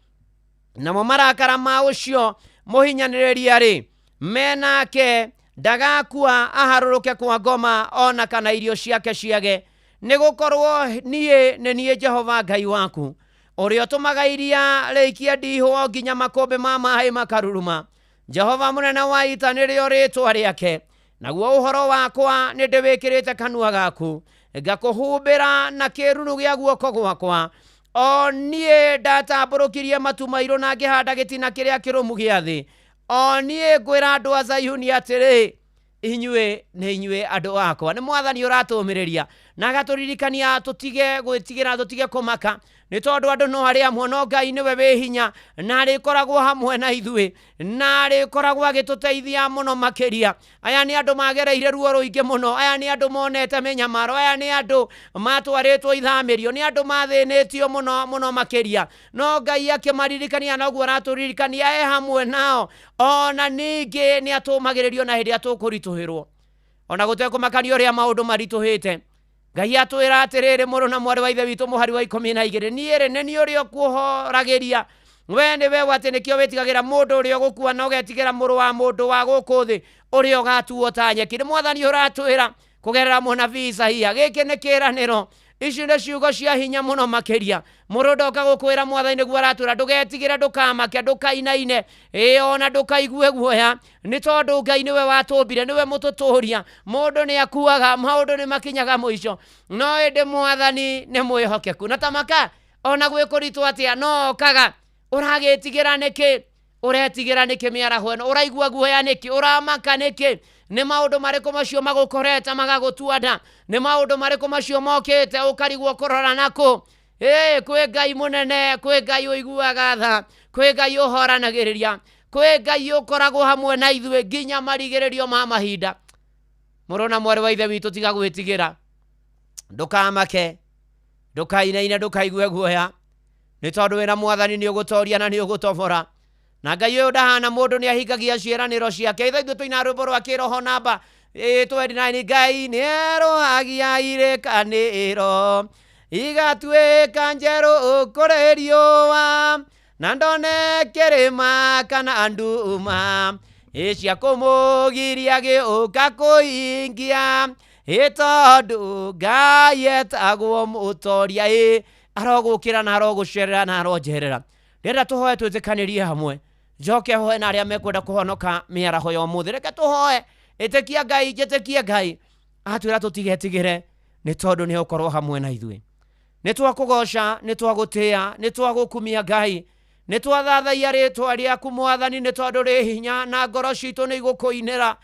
Namo marakara ma ũcio mũhinyanĩrĩria rĩ menake, ndagakua aharũrũke kwa ngoma ona kana irio ciake ciage, nĩgũkorwo niĩ nĩ niĩ Jehova Ngai waku ũrĩa ũtũmaga iria rĩikie ndihũ nginya makũmbĩ ma maaĩ makaruruma. Jehova mũnene wa ita nĩrĩo rĩĩtwa rĩake, naguo ũhoro wakwa nĩ ndĩwĩkĩrĩte kanua gaku, ngakũhumbĩra na kĩruru gĩa guoko gwakwa. O niĩ ndatambũrũkirie matu mairũ na ngĩhanda gĩtina kĩrĩa kĩrũmu gĩa thĩ. O niĩ ngwĩra andũ a Zayuni atĩrĩ, inyuĩ nĩ inyuĩ andũ akwa. Nĩ mwathani ũratũmĩrĩria na agatũririkania tũtige gwĩtigĩra, tũtige kũmaka, Nĩ tondũ andũ no arĩ amwe, no Ngai nĩwe wĩ hinya na arĩkoragwo hamwe na ithuĩ na arĩkoragwo agĩtũteithia mũno makĩria. Aya nĩ andũ magereire ruo rũingĩ mũno, aya nĩ andũ monete mĩnyamaro, aya nĩ andũ matwarĩtwo ithamĩrio, nĩ andũ mathĩnĩtio mũno mũno makĩria, no Ngai akĩmaririkania, noguo aratũririkania e hamwe nao. Ona ningĩ nĩ atũmagĩrĩrio na hĩndĩ ĩrĩa tũkũritũhĩrwo, ona gũtekũmakania ũrĩa maũndũ maritũhĩte. Ngai atwĩra atĩrĩrĩ, mũrũ na mwarĩ wa ithe witũ, mũhari wa 12, niĩ rĩ nĩ niĩ ũrĩa ũkũhoragĩria we, nĩwe atĩ nĩkĩo wĩtigagĩra mũndũ ũrĩa ũgũkua na ũgetigĩra mũrũ wa mũndũ wa gũkũ thĩ ũrĩa ũgatuo ta nyeki. Nĩ Mwathani ũratwĩra kũgerera mũnabii Isaia. Gĩkĩ nĩ kĩĩranĩro, ici nĩ ciugo cia hinya mũno makĩria. Mũrũ ndoka gũkwĩra, Mwathani nĩguo aratwĩra, ndũgetigĩre, ndũkamake, ndũkainaine, ĩ ona ndũkaigue guoya, nĩ tondũ Ngai nĩwe watũmbire, nĩwe mũtũtũria. Mũndũ nĩ akuaga, maũndũ nĩ makinyaga mũico, no ĩndĩ Mwathani nĩ mwĩhokeku. Na tamaka ona gwĩ kũritũ atĩa, no okaga. Ũragĩtigĩra nĩkĩ? Ũretigĩra nĩkĩ mĩaraho ĩno? Ũraigua guoya nĩkĩ? Ũramaka nĩkĩ? Nĩ maũndũ marĩkũ macio magũkorete magagũtua nda? Nĩ maũndũ marĩkũ macio mokĩte ũkarigwo kũrora nakũ? Ĩ kwĩ Ngai mũnene, kwĩ Ngai ũiguaga tha, kwĩ Ngai ũhoranagĩrĩria, kwĩ Ngai ũkoragwo hamwe na ithuĩ nginya marigĩrĩrio ma mahinda. Mũrũ na mwarĩ wa ithe witũ, tiga gwĩtigĩra, ndũkamake, ndũkainaine, ndũkaigue guoya, nĩ tondũ wĩna Mwathani nĩ ũgũtoria na nĩ ũgũtobora. Na Ngai ũyũ ndahana mũndũ, nĩ ahingagia ciĩranĩro ciake. Ithe ithuĩ tũina rwĩmbo rwa kĩroho namba 29, Ngai nĩ erũhagia irĩkanĩro igatuĩka njerũ kũrĩ riũa, na ndone kĩrĩma kana nduma ĩ cia kũmũgiria gĩũka kũhingia, ĩ tondũ Ngai etagwo mũtoria. Ĩ arogũkĩra na arogũcerera na aronjerera. Ndĩrenda tũhoe, twĩtĩkanĩrie hamwe, njoke hoe na arĩa mekwenda kũhonoka mĩaraho ya ũmũthĩ. Reke tũhoe. Ĩtĩkia Ngai, njĩtĩkie Ngai. Atwĩra tũtigetigĩre nĩ tondũ nĩ ũkorwo hamwe na ithuĩ. Nĩ twakũgoca, nĩ twagũtĩĩa, nĩ twagũkumia Ngai, nĩ twathathaia rĩtwa rĩaku Mwathani, nĩ tondũ rĩ hinya, na ngoro citũ nĩ igũkũinĩra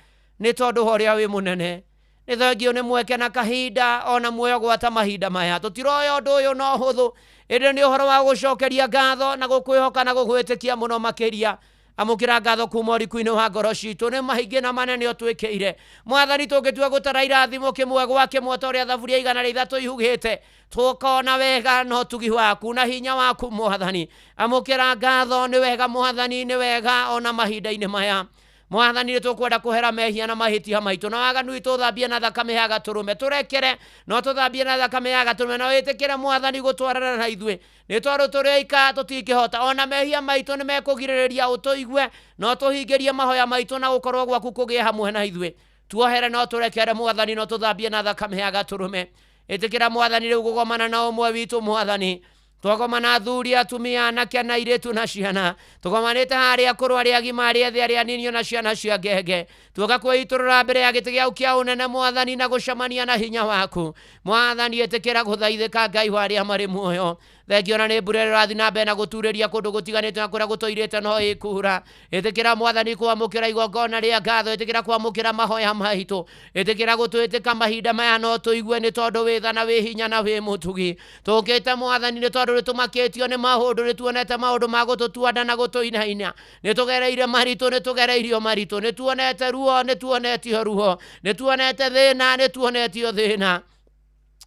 nĩ tondũ wa ũrĩa wĩ mũnene. Nĩ thengio nĩ mweke na kahinda ona muoyo gwata mahinda maya. Tũtiroya ũndũ ũyũ no hũthũ, ĩndĩ nĩ ũhoro wa gũcokeria ngatho na gũkwĩhoka na gũgwĩtĩkia mũno makĩria. Amũkĩra ngatho kuma ũriku-inĩ wa ngoro citũ nĩ maingĩ na manene ũtwĩkĩire Mwathani. Tũngĩtua gũtara irathimo kĩmwe gwa kĩmwe ta ũrĩa thaburia 103 ihugĩte, tũkona wega na ũtugi waku na hinya waku Mwathani. Amũkĩra ngatho. Nĩ wega Mwathani, nĩ wega ona mahinda-inĩ maya. Mwathani, nĩ tũkwenda kũhera mehia na mahĩtia maitũ na waganu witũ, ũthambie na thakame ya gatũrũme. Tũrekere no tũthambie na thakame ya gatũrũme, na wĩtĩkĩre Mwathani gũtwarana na ithuĩ, nĩ tondũ tũrĩ aika tũtingĩhota. Ona mehia maitũ nĩ mekũgirĩrĩria ũtũigue, no tũhingĩrie mahoya maitũ na gũkorwo gwaku kũgĩe hamwe na ithuĩ. Tuohere no tũrekere Mwathani, no tũthambie na thakame ya gatũrũme. Ĩtĩkĩra Mwathani rĩu kũgomana na ũmwe witũ. Mwathani, twagomana athuri, atumia, anake na airĩtu na ciana, tũgomanĩte harĩa akũrũ, arĩa agima, arĩa ethĩ, arĩa anini, ona ciana cia ngenge, tuoka kwĩitũrũra mbere ya gĩtĩ gĩaku kĩa ũnene Mwathani, na gũcemania na hinya waku Mwathani. Ĩtĩkĩra gũthaithĩka, Ngai wa arĩa marĩ muoyo. Thengio na nĩ mbura ĩrĩa ĩrathiĩ na mbere na gũturĩria kũndũ gũtiganĩte na kũrĩa gũtũirĩte no ĩkura. Ĩtĩkĩra Mwathani kwamũkĩra igongona rĩa ngatho, ĩtĩkĩra kwamũkĩra mahoya maitũ, ĩtĩkĩra gũtwĩtĩka mahinda maya no tũigue, nĩ tondũ wĩ tha na wĩ hinya na wĩ mũtugi. Tũkĩte Mwathani nĩ tondũ nĩ tũmakĩtio nĩ maũndũ, nĩ tuonete maũndũ ma gũtũtua nda na gũtũinaina, nĩ tũgereire maritũ, nĩ tũgereirio maritũ, nĩ tuonete ruo, nĩ tuonetio ruo, nĩ tuonete thĩna, nĩ tuonetio thĩna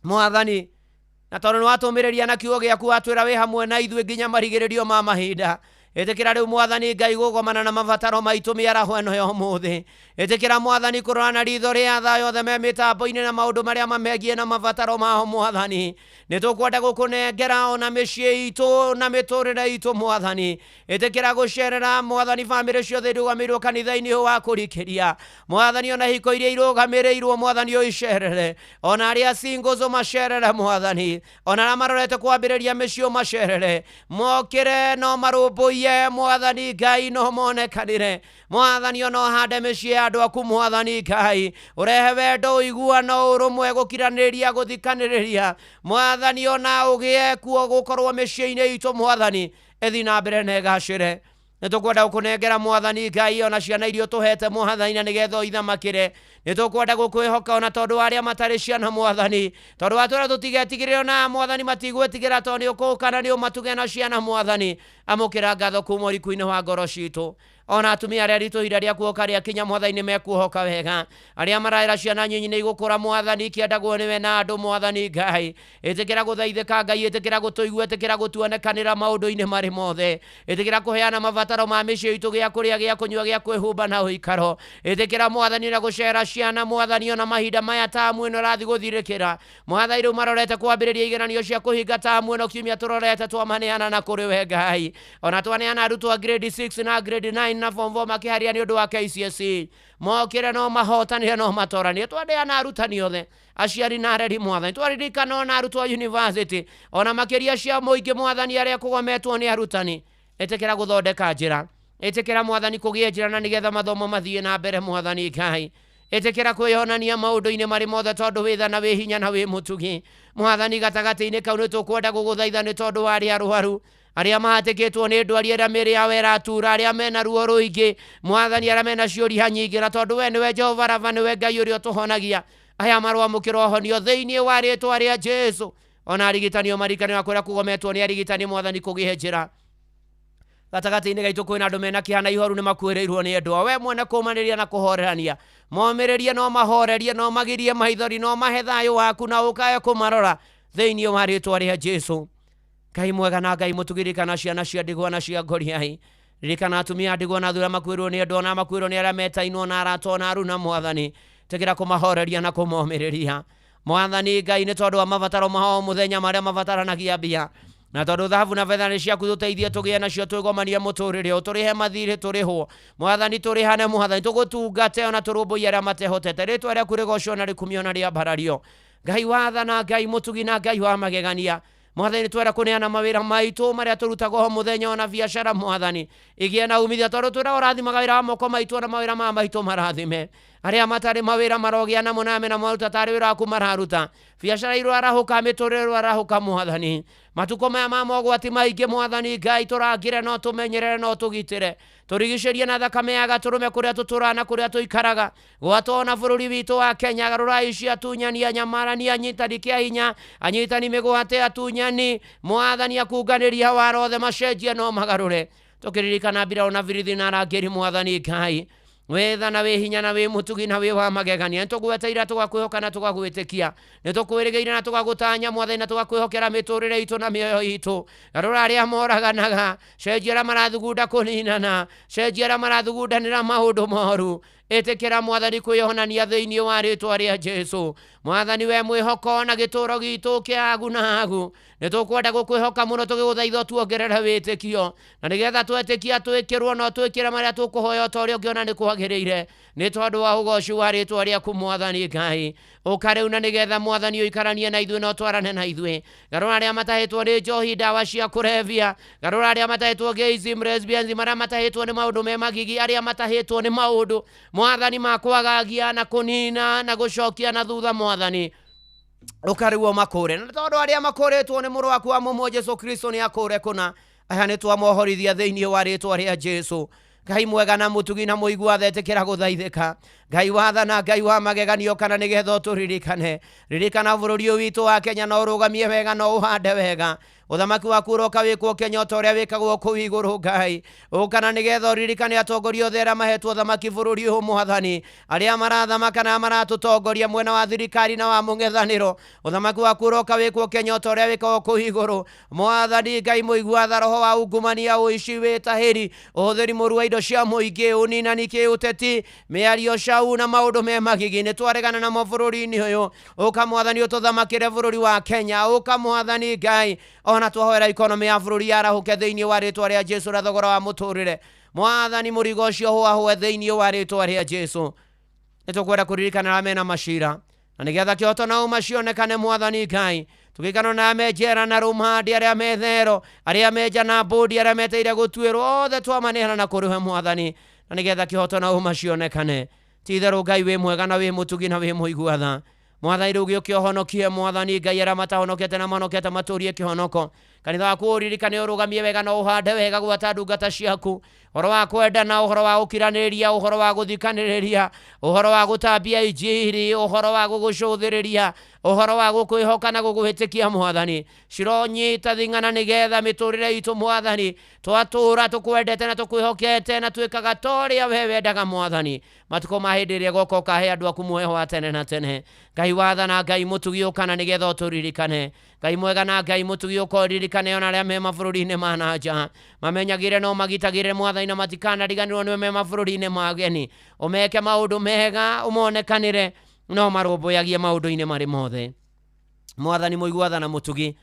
Mwathani. Na tondũ nĩ watũmĩrĩria na kiugo gĩaku, watwĩra wĩ hamwe na ithuĩ nginya marigĩrĩrio ma mahinda, ĩtĩkĩra rĩu Mwathani Ngai gũgomana na mabataro maitũ mĩaraho ĩno ya ũmũthĩ. Ĩtĩkĩra Mwathani kũrora na ritho rĩa tha yothe me mĩtambo-inĩ na maũndũ marĩa mamegiĩ na mabataro mao. Mwathani, nĩ tũkwenda gũkũnengera ona mĩciĩ itũ na mĩtũrĩre itũ. Mwathani, ĩtĩkĩra gũcerera Mwathani bamĩrĩ ciothe irũgamĩirwo kanitha-inĩ ũyũ wa kũrikĩria. Mwathani, ona hiko iria irũgamĩrĩirwo, Mwathani, ũicerere, ona arĩa singles ũmacerere Mwathani, ona arĩa marorete kwambĩrĩria mĩciĩ ũmacerere, mokĩre no marũmbũiye Mwathani Ngai, no monekanĩre Mwathani, ona ũhande mĩciĩ ya andũ aku Mwathani Ngai, ũrehe wendo, ũiguano, ũrũmwe, gũkiranĩrĩria, gũthikanĩrĩria Mwathani, ona ũgĩe kuo gũkorwo mĩciĩ-inĩ itũ Mwathani, ĩthiĩ na mbere na ĩgacĩre. Nĩ tũkwenda gũkũnengera mwathani Ngai ona ciana iria ũtũhete mwathani na nĩgetha ũithamakĩre. Nĩ tũkwenda gũkwĩhoka ona tondũ wa arĩa matarĩ ciana mwathani, tondũ watwĩra tũtigetigĩre ona mwathani matigwĩtigĩra tondũ nĩ ũkũũka na nĩ ũmatuge na ciana mwathani. Amũkĩra ngatho kuma ũriku-inĩ wa ngoro citũ. Ona atumia arĩa aritũ ihinda rĩa kuoka rĩakinya mwathani nĩ mekuohoka wega. Arĩa maraĩra ciana nyinyi nĩ igũkũra mwathani ikĩendagwo nĩwe na andũ mwathani Ngai. Ĩtĩkĩra gũthaithĩka Ngai, ĩtĩkĩra gũtũigua, ĩtĩkĩra gũtuonekanĩra maũndũ-inĩ marĩ mothe. Ĩtĩkĩra kũheana mabataro ma mĩciĩ itũ, gĩa kũrĩa, gĩa kũnyua, gĩa kwĩhumba na ũikaro. Ĩtĩkĩra mwathani na gũcera ciana mwathani ona mahinda maya tamu ĩno ĩrathiĩ gũthirĩkĩra. Mwathani rĩu marorete kwambĩrĩria igeranio cia kũhinga tamu ĩno kiumia tũrorete twamaneana na kũrĩ we Ngai. Ona twaneana arutwo a grade 6 na grade 9 na form 4 makĩharia nĩ ũndũ wa KCSE. Mokĩre no mahotanire no matoranie. Twaneana arutani othe, aciari na areri mwathani. Twaririkana ona arutwo a university ona makĩria cia mũingĩ mwathani arĩa kũgometwo nĩ arutani. Ĩtĩkĩra gũthondeka njĩra, ĩtĩkĩra mwathani kũgĩe njĩra na nĩgetha mathomo mathiĩ na mbere mwathani Ngai. Ĩtĩkĩra kwĩyonania maũndũ-inĩ marĩ mothe tondũ wĩ tha na wĩ hinya na wĩ mũtugi mwathani. Gatagatĩ-inĩ kau nĩ tũkwenda gũgũthaitha nĩ tondũ wa arĩa arwaru, arĩa mahatĩkĩtwo nĩ ndwari, arĩa mĩĩrĩ yao ĩratura, arĩa mena ruo rũingĩ mwathani, arĩa mena ciũria nyingĩ, na tondũ we nĩwe Jehova Rafa, nĩwe Ngai ũrĩa ũtũhonagia. Aya marwamũkĩra ũhonio thĩinĩ wa rĩtwa rĩa Jesu. Ona arigitani o marikani wa kũrĩa kũgometwo nĩ arigitani mwathani kũgĩe njĩra. Gatagatĩ-inĩ gaitũ kwĩna andũ mena kĩeha na ihoru nĩ makuĩrĩirwo nĩ endwa. We mwene kũmanĩria na kũhorerania, momĩrĩrie no mahorerie, no magirie maithori, no mahe thayũ waku na ũkae kũmarora thĩinĩ wa rĩtwa rĩa Jesu. Ngai mwega na Ngai mũtugirikana ciana cia ndigwa na cia ngoriai. Ririkana atumia a ndigwa na athuri arĩa makuĩrĩirwo nĩ endwa na makuĩrĩirwo nĩ arĩa metainwo na arata ona aruna mwathani. Tĩkĩra kũmahoreria na kũmomĩrĩria mwathani Ngai nĩ tondũ wa mabataro mao mũthenya marĩa mabataranagia mbia, na tondũ thahabu na betha nĩ ciaku tũteithie tũgĩe nacio twĩgomanie mũtũrĩre ũyũ, tũrĩhe mathirĩ tũrĩhwo mwathani, tũrĩhane mwathani, tũgũtungate ona tũrũmbũiye arĩa matehotete. Rĩtwa rĩaku rĩgocwo na rĩkumio na rĩambarario. Ngai wa tha na Ngai mũtugi na Ngai wa magegania mwathani, twera kũneana mawĩra maitũ marĩa tũrutaga o mũthenya ona biacara mwathani igĩe na umithio, tondũ twĩra ũrathimaga wĩra wa moko maitũ ona mawĩra maya maitũ marathime. Arĩa matarĩ mawĩra marogĩa namo na mena maruta tarĩ wĩra waku mararuta, biacara irwarahũka, mĩtũrĩre ĩrwarahũka mwathani. Matukũ maya ma mogwati maingĩ mwathani Ngai tũrangĩre no tũmenyerere no tũgitĩre, tũrigicĩrie na thakame ya gatũrũme kũrĩa tũtũraga na kũrĩa tũikaraga, gwatwo ona bũrũri witũ wa Kenya. Garũrai ici atunyani, anyamarani, anyitani kĩa hinya, anyitani mĩgwate, atunyani mwathani, akunganĩria wara othe macenjie no magarũre. Tũkĩririkana mbirarũ na birithi na arangĩri mwathani Ngai, wĩ tha na wĩ hinya na wĩ mũtugi na wĩ wa magegania. Nĩtũgweteire tũgakwĩhoka na tũgagwĩtĩkia, nĩtũkwĩrĩgĩire na tũgagũtanya mwathani, na tũgakwĩhokera mĩtũrĩre itũ na mĩoyo itũ. Garũra arĩa moraganaga, cenjia arĩa marathugunda kũninana, cenjia arĩa marathugundanĩra maũndũ moru. Ĩtĩkĩra mwathani kwĩyonania thĩinĩ wa rĩtwa rĩa Jesu. Mwathani we mwĩhoko na gĩtũro gitũ kĩa agu na agu, nĩtũkwenda gũkwĩhoka mũno tũgĩgũthaitha tuongerere wĩtĩkio, na nĩgetha twetĩkia twĩkĩrwo no twĩkĩre marĩa tũkũhoya o ta ũrĩa ũngĩona nĩ kwagĩrĩire, nĩ tondũ wa ũgoci wa rĩtwa rĩaku mwathani Ngai. Ũka rĩu na nĩgetha mwathani ũikaranie na ithuĩ na ũtwarane na ithuĩ. Garũra arĩa matahĩtwo nĩ njohi, ndawa cia kũrebia, garũra arĩa matahĩtwo gayism, lesbians, marĩa matahĩtwo nĩ maũndũ me magigi, arĩa matahĩtwo nĩ maũndũ mwathani ma kwagagia na kũnina na gũcokia na thutha mwathani. Ũka rĩu ũmakũre, na tondũ arĩa makũrĩtwo nĩ mũrũ waku wa mũmwe Jesu Kristo nĩ akũre kũna. Aya nĩ twamohorithia thĩinĩ wa rĩtwa rĩa Jesu. Ngai mwega na mũtugi na mũigua tha, ĩtĩkĩra gũthaithĩka. Ngai wa tha na Ngai wa mageganio, kana nĩgetha ũtũririkane. Ririkana bũrũri ũyũ witũ wa Kenya, no ũrũgamie wega, no ũhande wega. Ũthamaki waku ũroka wĩkwo Kenya o ta ũrĩa wĩkagwo kũu igũrũ Ngai. Ũkana nĩgetha ũririkane atongoria othe arĩa mahetwo ũthamaki bũrũri ũyũ mwathani, arĩa marathamaka na maratũtongoria mwena wa thirikari na wa mũng'ethanĩro. Ũthamaki waku ũroka wĩkwo Kenya o ta ũrĩa wĩkagwo kũu igũrũ mwathani. Ngai mũigua tha, roho wa ungumania, ũici, wĩtahĩri, ũhũthĩri mũru wa indo cia mũingĩ, ũninani kĩũteti, mĩario cau na maũndũ me magigi, nĩ twaregana namo bũrũri-inĩ ũyũ. Ũka mwathani ũtũthamakĩre bũrũri wa Kenya. Ũka mwathani Ngai, ona twahoera ikonomi ya bũrũri yarahũke thĩinĩ wa rĩtwa rĩa Jesu, na thogora wa mũtũrĩre mwathani mũrigo ũcio hũahũe thĩinĩ wa rĩtwa rĩa Jesu. Nĩtũkwenda kũririkana arĩa mena macira, na nĩgetha kĩhoto na ũma cionekane mwathani Ngai. Tũgĩikano na me njera na rũmandi, arĩa me thero, arĩa me nja na mbũndi, arĩa meteire gũtuĩrwo, othe twamaneana na kũrĩ we mwathani, na nĩgetha kĩhoto na ũma cionekane. Ti itherũ Ngai wĩ mwega na wĩ mũtugi na wĩ mũigua tha mwathani. Rĩu gĩũke ũhonokie mwathani Ngai arĩa matahonokete na mahonokete matũrie kĩhonoko. Kanitha waku ũririkane ũrũgamie wega na ũhande wega gwata ndungata ciaku. Ũhoro wa kwendana, ũhoro wa gũkiranĩrĩria, ũhoro wa gũthikanĩrĩria, ũhoro wa gũtambia injiri, ũhoro wa gũgũcũthĩrĩria, ũhoro wa gũkwĩhoka na gũgũhĩtĩkia Mwathani. Cironyita thing'ana nĩgetha mĩtũrĩre itũ Mwathani twatũra tũkwendete na tũkwĩhokete na twĩkaga ta ũrĩa we wendaga Mwathani. Matukũ ma hĩndĩ ĩrĩa ĩgoka ũkahe andũ aku muoyo wa tene na tene. Ngai wathana, Ngai mũtugi ũkana nĩgetha ũtũririkane. Ngai mwega na Ngai mũtugi ũka ũririkane ona arĩa me mabũrũri-inĩ ma na nja, mamenyagĩre no magitagĩre Mwathani na matikanariganĩrwo nĩwe me mabũrũri-inĩ ma ageni. Ũmeke maũndũ mega, ũmonekanĩre no marũmbũyagie maũndũ-inĩ marĩ mothe. Mwathani mũigua na mũtugi,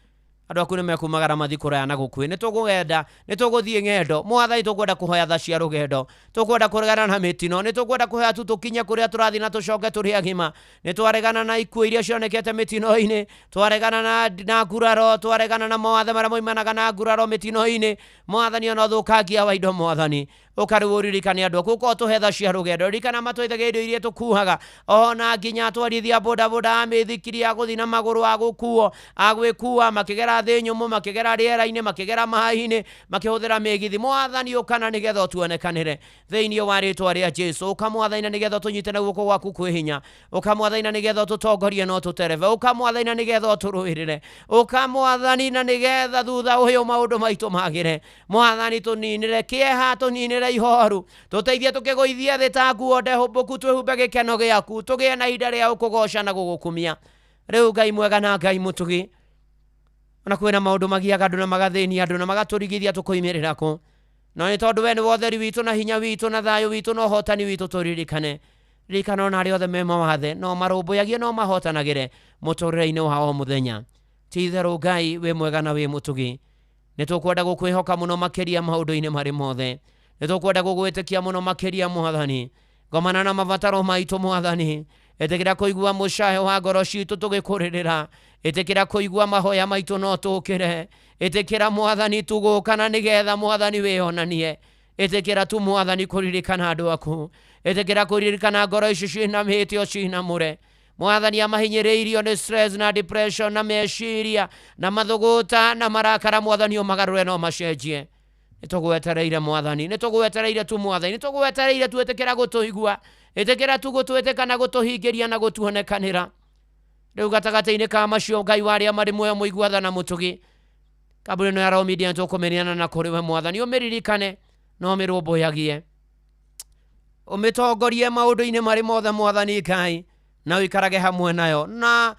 andũ aku nĩmekumagara mathiĩ kũraya na gũkuhĩ. Nĩtũgũgenda, nĩtũgũthiĩ ng'endo Mwathani, tũkwenda kũhoya tha cia rũgendo, tũkwenda kũregana na mĩtino, nĩtũkwenda kũhoya tu tũkinye kũrĩa tũrathiĩ na tũcoke tũrĩ agima. Nĩtwaregana na ikuũ iria cionekete mĩtino-inĩ, twaregana na nguraro, twaregana na mawathe marĩa moimanaga na nguraro mĩtino-inĩ Mwathani, ona ũthũkangia wa indo Mwathani. Ũka rĩu ũririkane andũ aku, ũka ũtũhe tha cia rũgendo, ririkana matũithagia indo iria tũkuaga, ona nginya atwarithia bodaboda a mĩithikiri, a gũthiĩ na magũrũ, a gũkuo, a gwĩkua, makĩgera thĩ nyũmũ, makĩgera rĩera-inĩ, makĩgera maĩ-inĩ, makĩhũthĩra mĩgithi. Mwathani ũkana nĩgetha ũtuonekanĩre thĩinĩ wa rĩtwa rĩa Jesu. Ũka Mwathani na nĩgetha ũtũnyite na guoko gwaku kwĩ hinya. Ũka Mwathani na nĩgetha ũtũtongorie na ũtũterebe. Ũka Mwathani na nĩgetha ũtũrũĩrĩre. Ũka Mwathani na nĩgetha thutha ũyũ maũndũ maitũ magĩre. Mwathani tũninĩre kĩeha, tũninĩre ihoru, tũteithie tũkĩgũithia thĩ ta nguo ndehũmbũku, twĩhumbe gĩkeno gĩaku, tũgĩe na ihinda rĩa gũkũgoca na gũgũkumia. Rĩu Ngai mwega na Ngai mũtugi, ona kwĩna maũndũ magiaga andũ na magathĩnia andũ na magatũrigithia tũkoimĩrĩra kũ, no nĩ tondũ we nĩ wotheri witũ na hinya witũ na thayũ witũ na ũhotani witũ, tũririkane. Ririkana ona arĩa othe me mawathe no marũmbũyagie no mahotanagĩre mũtũrĩre-inĩ wa o mũthenya. Ti itherũ Ngai wĩ mwega na wĩ mũtugi. Nĩtũkwenda gũkwĩhoka mũno makĩria maũndũ-inĩ marĩ mothe. Nĩtũkwenda gũgwĩtĩkia mũno makĩria Mwathani. Ngomana na mabataro maitũ Mwathani. Ĩtĩkĩra kũigua mũcayo wa ngoro citũ tũgĩkũrĩrĩra. Ĩtĩkĩra kũigua mahoya maitũ no tũkĩre. Ĩtĩkĩra Mwathani tũgũkana nĩgetha Mwathani wĩonanie. Ĩtĩkĩra tu Mwathani kũririkana andũ aku. Ĩtĩkĩra kũririkana ngoro ici ciĩna mĩhĩtio cinamũre. Mwathani amahinyĩrĩirio nĩ stress na depression na meciria na mathũgũta na marakara, Mwathani ũmagarũre no macenjie. Nĩtũgwetereire Mwathani, nĩtũgwetereire tu Mwathani, nĩtũgwetereire tu. Ĩtĩkĩra gũtũigua, ĩtĩkĩra tu gũtwĩtĩka na gũtũhingĩria na gũtuonekanĩra. Rĩu gatagatĩ-inĩ ka macio Ngai wa arĩa marĩ muoyo mũigua tha na mũtugi, kambuni ĩno ya Royal Media nĩtũkũmĩneana na kũrĩ we Mwathani. Ũmĩririkane na ũmĩrũmbũyagie, ũmĩtongorie maũndũ-inĩ marĩ mothe Mwathani Ngai, na ũikarage hamwe nayo. Na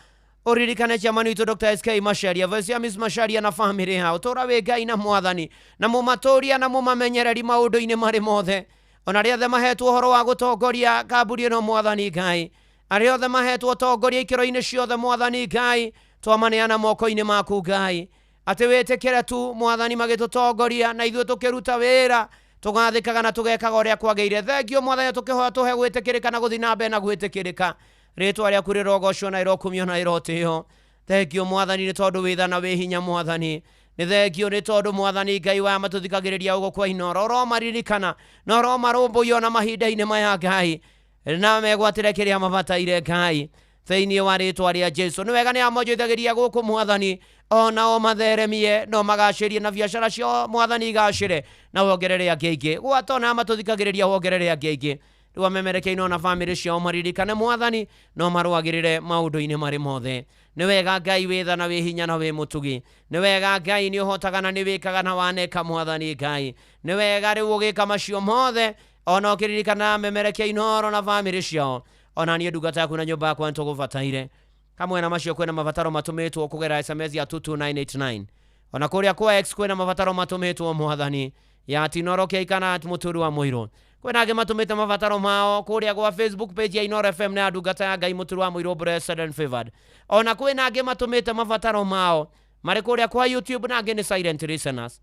ũririkane chairman witũ Dr. SK Macharia, Vice ya Miss Macharia na family yao. Tũra wĩ Ngai na Mwathani, na mũmatũria na mũmamenyereri maũndũ-inĩ marĩ mothe. Ona arĩa othe mahetwo ũhoro wa gũtongoria kambuni ĩno Mwathani Ngai, arĩa othe mahetwo ũtongoria ikĩro-inĩ ciothe Mwathani Ngai, twamaneana moko-inĩ maku Ngai, atĩ wĩtĩkĩre tu Mwathani magĩtũtongoria na ithuĩ tũkĩruta wĩra tũgathĩkaga na tũgekaga ũrĩa kwagĩrĩire. Thengio Mwathani, tũkĩhoya tũhe gwĩtĩkĩrĩka na gũthiĩ na mbere na gwĩtĩkĩrĩka. Rĩtwa rĩaku rĩrogocwo na rĩrokumio na rĩrotĩo. Thengio Mwathani nĩ tondũ wĩ tha na wĩ hinya Mwathani. Nĩ thengio nĩ tondũ Mwathani Ngai wa matũthikagĩrĩria ũguo kwa Inoro, ũromaririkana na ũromarũmbũiya ona mahinda-inĩ maya Ngai, na megwatĩre kĩrĩa mabataire Ngai thĩinĩ wa rĩtwa rĩa Jesu. Nĩ wega nĩ amonjoithagĩria gũkũ Mwathani, ona o matheremie no magacĩrie na biacara ciao Mwathani igacĩre na wongerere angĩ aingĩ. Gwata ona matũthikagĩrĩria wongerere angĩ aingĩ. Rĩu amemerekeine ona bamĩrĩ ciao maririkane Mwathani no marũagĩrĩre maũndũ-inĩ marĩ mothe. Nĩ wega Ngai wĩ tha na wĩ hinya na wĩ mũtugi. Nĩ wega Ngai nĩ ũhotaga na nĩ wĩkaga na waneka Mwathani Ngai. Nĩ wega rĩu ũgĩka macio mothe ona ũkĩririkana amemerekia Inoro na bamĩrĩ ciao. Ona niĩ ndungata yaku na nyũmba yakwa nĩtũgũbataire. Kamwe na macio kwĩna mabataro matũmĩtwo kũgerera SMS ya 22989. Ona kũrĩa kwa X kwĩna mabataro matũmĩtwo Mwathani ya Tinoro Kĩaikana Mũturi wa Mũirũ. Kwĩna angĩ matũmĩte mabataro mao kũrĩa gwa Facebook page ya Inoro FM na ya ndungata ya Ngai Mũturi wa Mũirũ Blessed and Favored. Ona kwĩna angĩ matũmĩte mabataro mao marĩ kũrĩa kwa YouTube na angĩ nĩ silent listeners.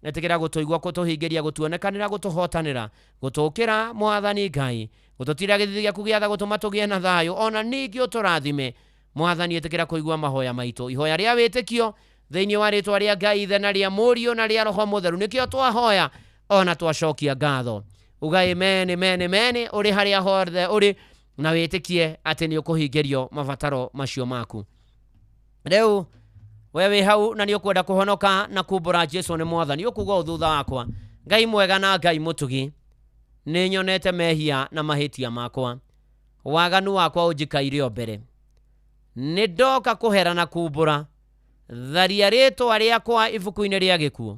Ĩtĩkĩra gũtũigua, gũtũhingĩria, gũtuonekanĩra, gũtũhotanĩra, gũtũkĩra Mwathani Ngai, gũtũtira gĩthithi gĩaku gĩa tha, gũtũma tũgĩe na thayũ, ona ningĩ ũtũrathime Mwathani. Ĩtĩkĩra kũigua mahoya maitũ, ihoya rĩa wĩtĩkio thĩinĩ wa rĩtwa rĩa Ngai Ithe na rĩa Mũriũ na rĩa Roho Mũtheru. Nĩkĩo twahoya ona twacokia ngatho. Uga amen, amen, amen ũrĩ harĩa hothe ũrĩ, na wĩtĩkie atĩ nĩ ũkũhingĩrio mabataro macio maku. Rĩu We wĩ hau na nĩ ũkwenda kũhonoka na kumbũra Jesu nĩ mwathani, ũkuga ũũ thutha wakwa: Ngai mwega na Ngai mũtugi, nĩ nyonete mehia na mahĩtia makwa, waganu wakwa ũnjikaire o mbere. Nĩ ndoka kũhera na kumbũra. Tharia rĩtwa rĩakwa ibuku-inĩ rĩa gĩkuũ,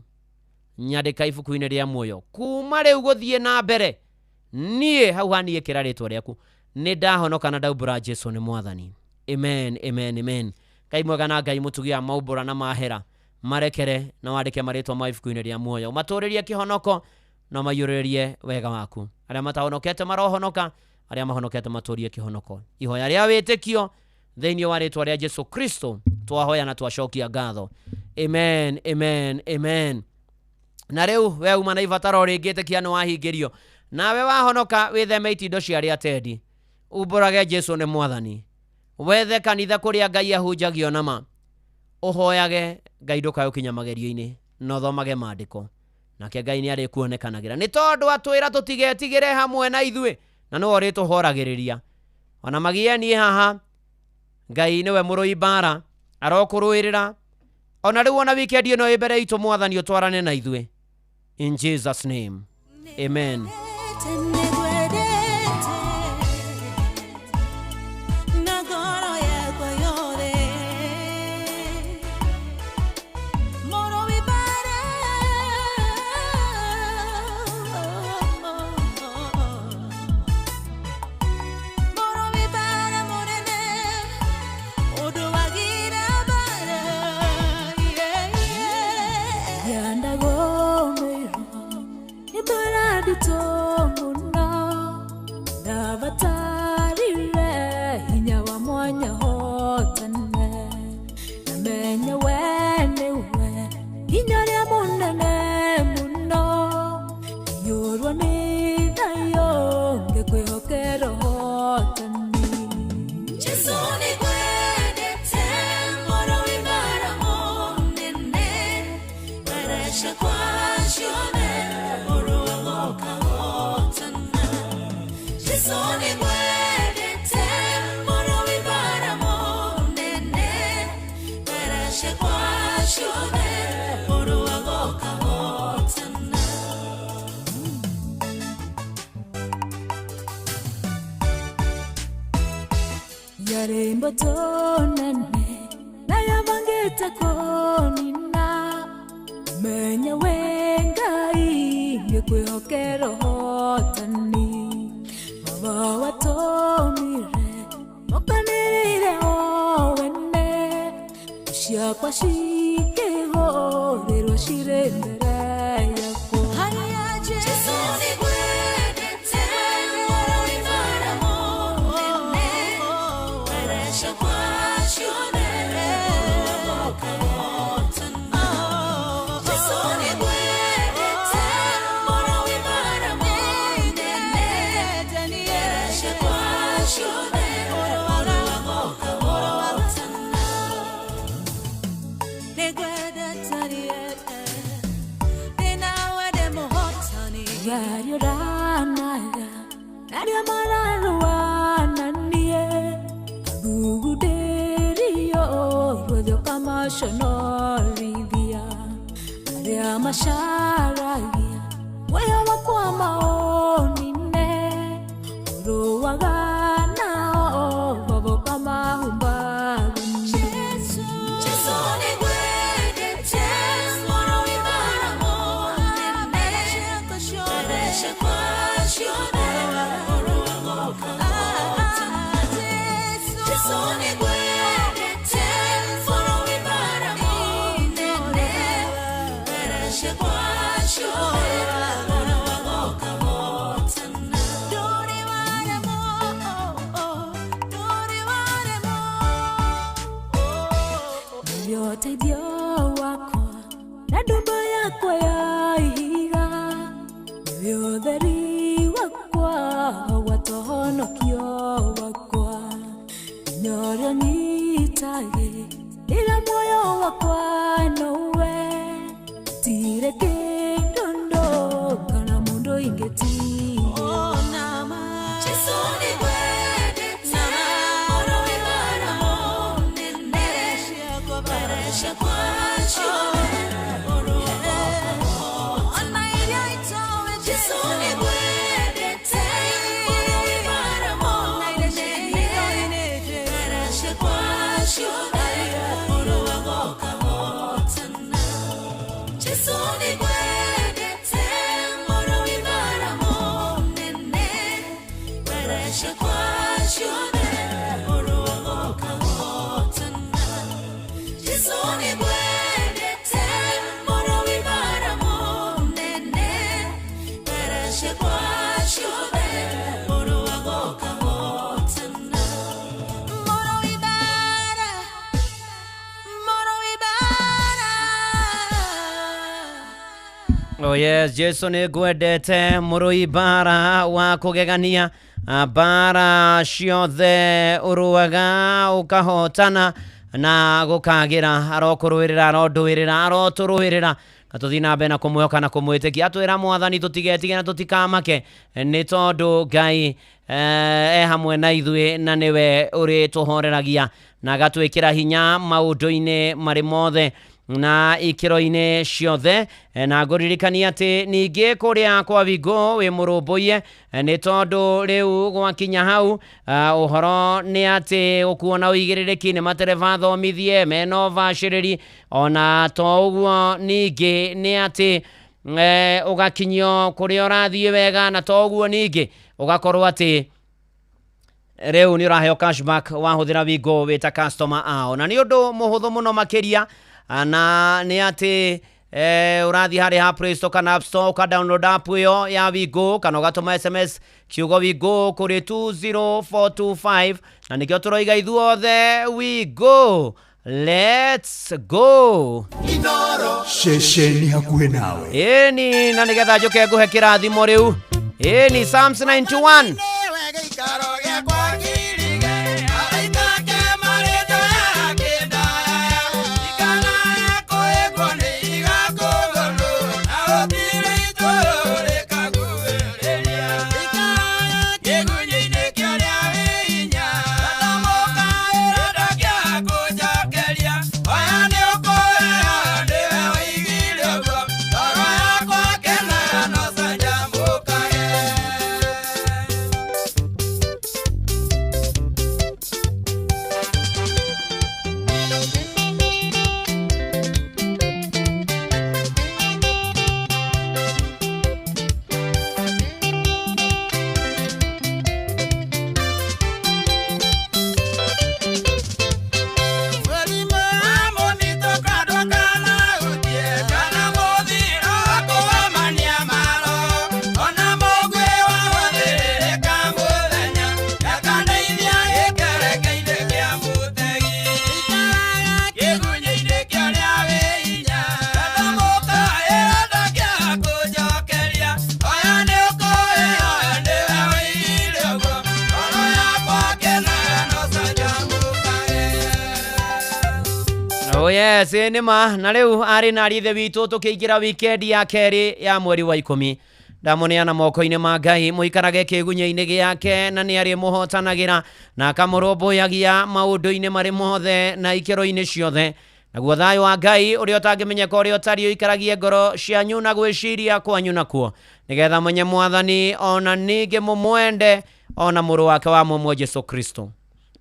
nyandĩka ibuku-inĩ rĩa muoyo. Kuma rĩu gũthiĩ na mbere, niĩ hau haniĩ kĩra rĩtwa rĩaku, nĩ ndahonoka na ndaumbũra Jesu nĩ mwathani. Amen, amen, amen. Ngai mwega na Ngai mũtugi, a maumbũra na mahera, marekere na wandĩke marĩtwa ma ibuku-inĩ rĩa muoyo. Ũmatũrĩrie kĩhonoko na ũmaiyũrĩrĩrie wega waku. Arĩa matahonokete marohonoka, arĩa mahonokete matũrie kĩhonoko. Ihoya rĩa wĩtĩkio thĩinĩ wa rĩtwa rĩa Jesu Kristo twahoya na twacokia ngatho. Amen, amen, amen. Na rĩu we uma na ibataro rĩngĩ, ĩtĩkia nĩ wahingĩrio. Nawe wahonoka, wĩtheme itindo cia arĩa atendi, umbũrage Jesu nĩ mwathani, wethe kanitha kũrĩa Ngai ahunjagio nama, ũhoyage Ngai ndũkae ũkinya magerio-inĩ, na ũthomage maandĩko, nake Ngai nĩ arĩkuonekanagĩra, nĩ tondũ atwĩra tũtigetigĩre hamwe na ithuĩ, na nĩwe ũrĩtũhoragĩrĩria. Ona magie niĩ haha, Ngai nĩwe mũrũi mbara, arokũrũĩrĩra ona rĩu, ona wikendi ĩno ĩ mbere itũ. Mwathani ũtwarane na ithuĩ, in Jesus name, amen. Nĩngwendete na ngoro yakwa yothe. Mũrũi mbara. Mũrũi mbara mũnene, ũndũagĩra mbara. Yandagũmĩrwo nĩ mbara nditũ mũno, ndabatarire hinya wa mwanya hotane, na menye we nĩwe hinya ũrĩa mũnene mũno. Iyũrwo nĩ thayũ ngĩkwĩhokera ũhotani. Jesu nĩngwendete, mũrũi mbara mũnene, mbara ciakwa ciothe ũrũaga ũkahotana. Jesu nĩngwendete, mũrũi mbara mũnene, mbara ciakwa ciothe ũrũaga ũkahotana. Yarĩ mboto nene na yabangĩte kũnina, menye we Ngai ngĩkwĩhokera ũhotani. Baba watũmire ũkanĩrĩre o wene, ciakwa cikĩhũrĩrwo cirĩ mbere yakwa. Jesu nĩngwendete, mũrũi mbara mũnene, mbara ciakwa ciothe ũrũaga ũkahotana. Jesu nĩngwendete, mũrũi mbara mũnene, mbara ciakwa ciothe ũrũaga ũkahotana. Nĩngwendete ndĩnawe ndĩ mũhotani. Ngariũranaga arĩa mararũa na niĩ, thugundĩrio ruothe ũkamaconorithia, arĩa macaragia muoyo wakwa maũnine, ũrũaga nao baba ũkamahumba. Jesu nĩngwendete, mũrũi mbara mũnene, mbara ciakwa ciothe ũrũaga ũkahotana. Jesu nĩngwendete, mũrũi mbara mũnene, mbara ciakwa ciothe ũrũaga ũkahotana. Ndũrĩ waremwo, ndũrĩ waremwo. Nĩwe ũteithio wakwa na ndũmba yakwa ya ihiga, nĩwe ũtheri wakwa gwata ũhonokio wakwa, hinya ũrĩa ũnyitagĩrĩra muoyo wakwa nowe, gũtirĩ kĩndũ ndũ kana mũndũ ingĩtigĩra. Jesu nĩngwendete, mũrũi mbara mũnene, mbara ciakwa ciakwa ciothe ũrũaga ũkahotana. Jesũ nĩngwendete mũrũi bara mũnene, mbara ciakwa ciothe ũrũaga ũkahotana. Mũrũi bara, mũrũi bara. Oh yes, Jesu nĩ ngwendete mũrũi bara wa kũgegania, bara ciothe ũrũaga ũkahotana na gũkagĩra, arokũrũĩrĩra, arondũĩrĩra, arotũrũĩrĩra, na tũthiĩ na mbere na kũmwĩhoka na kũmwĩtĩkia. Atwĩra mwathani tũtigetige na tũtikamake, nĩ tondũ Ngai e hamwe na ithuĩ na nĩwe ũrĩtũhoreragia na agatwĩkĩra hinya maũndũ-inĩ marĩ mothe na ikĩro-inĩ ciothe. Na ngũririkania atĩ ningĩ kũrĩa kwa Wingo wĩ mũrũmbũiye, nĩ tondũ rĩu gwakinya hau, ũhoro nĩ atĩ ũkuona ũigĩrĩrĩki nĩ matereba thomithie mena ũbacĩrĩri, ona to ũguo ningĩ nĩ atĩ ũgakinyio kũrĩa ũrathiĩ wega, na to ũguo ningĩ ũgakorwo atĩ rĩu nĩ ũraheo cashback wahũthĩra Wingo wĩ ta customer ao, na nĩ ũndũ mũhũthũ mũno makĩria, na nĩ atĩ ũrathiĩ harĩa ha Play Store kana App Store ũka download app ĩyo ya Wingo, kana ũgatũma SMS kiugo Wingo kũrĩ 20425, na nĩkĩo tũroiga ithuothe Wingo, let's go. Ceceni hakuhĩ nawe. Ĩni, na nĩgetha njũke ngũhe kĩrathimo rĩu. Ĩni, Psalms 91. Oh yes, nĩ ma. Na rĩu arĩ na ithe witũ tũkĩingĩra weekend ya kerĩ ya mweri wa 10, ndamũneana moko-inĩ ma Ngai, mũikarage kĩgunyĩ-inĩ gĩake, na nĩ arĩmũhotanagĩra na akamũrũmbũyagia maũndũ-inĩ marĩ mothe na ikĩro-inĩ ciothe. Naguo thayũ wa Ngai ũrĩa ũtangĩmenyeka ũrĩa ũtariĩ ũikaragie ngoro cianyu na gwĩciria kwanyu nakuo, nĩgetha menye mwathani ona ningĩ mũmwende ona mũrũ wake wa mũmwe Jesu Kristo.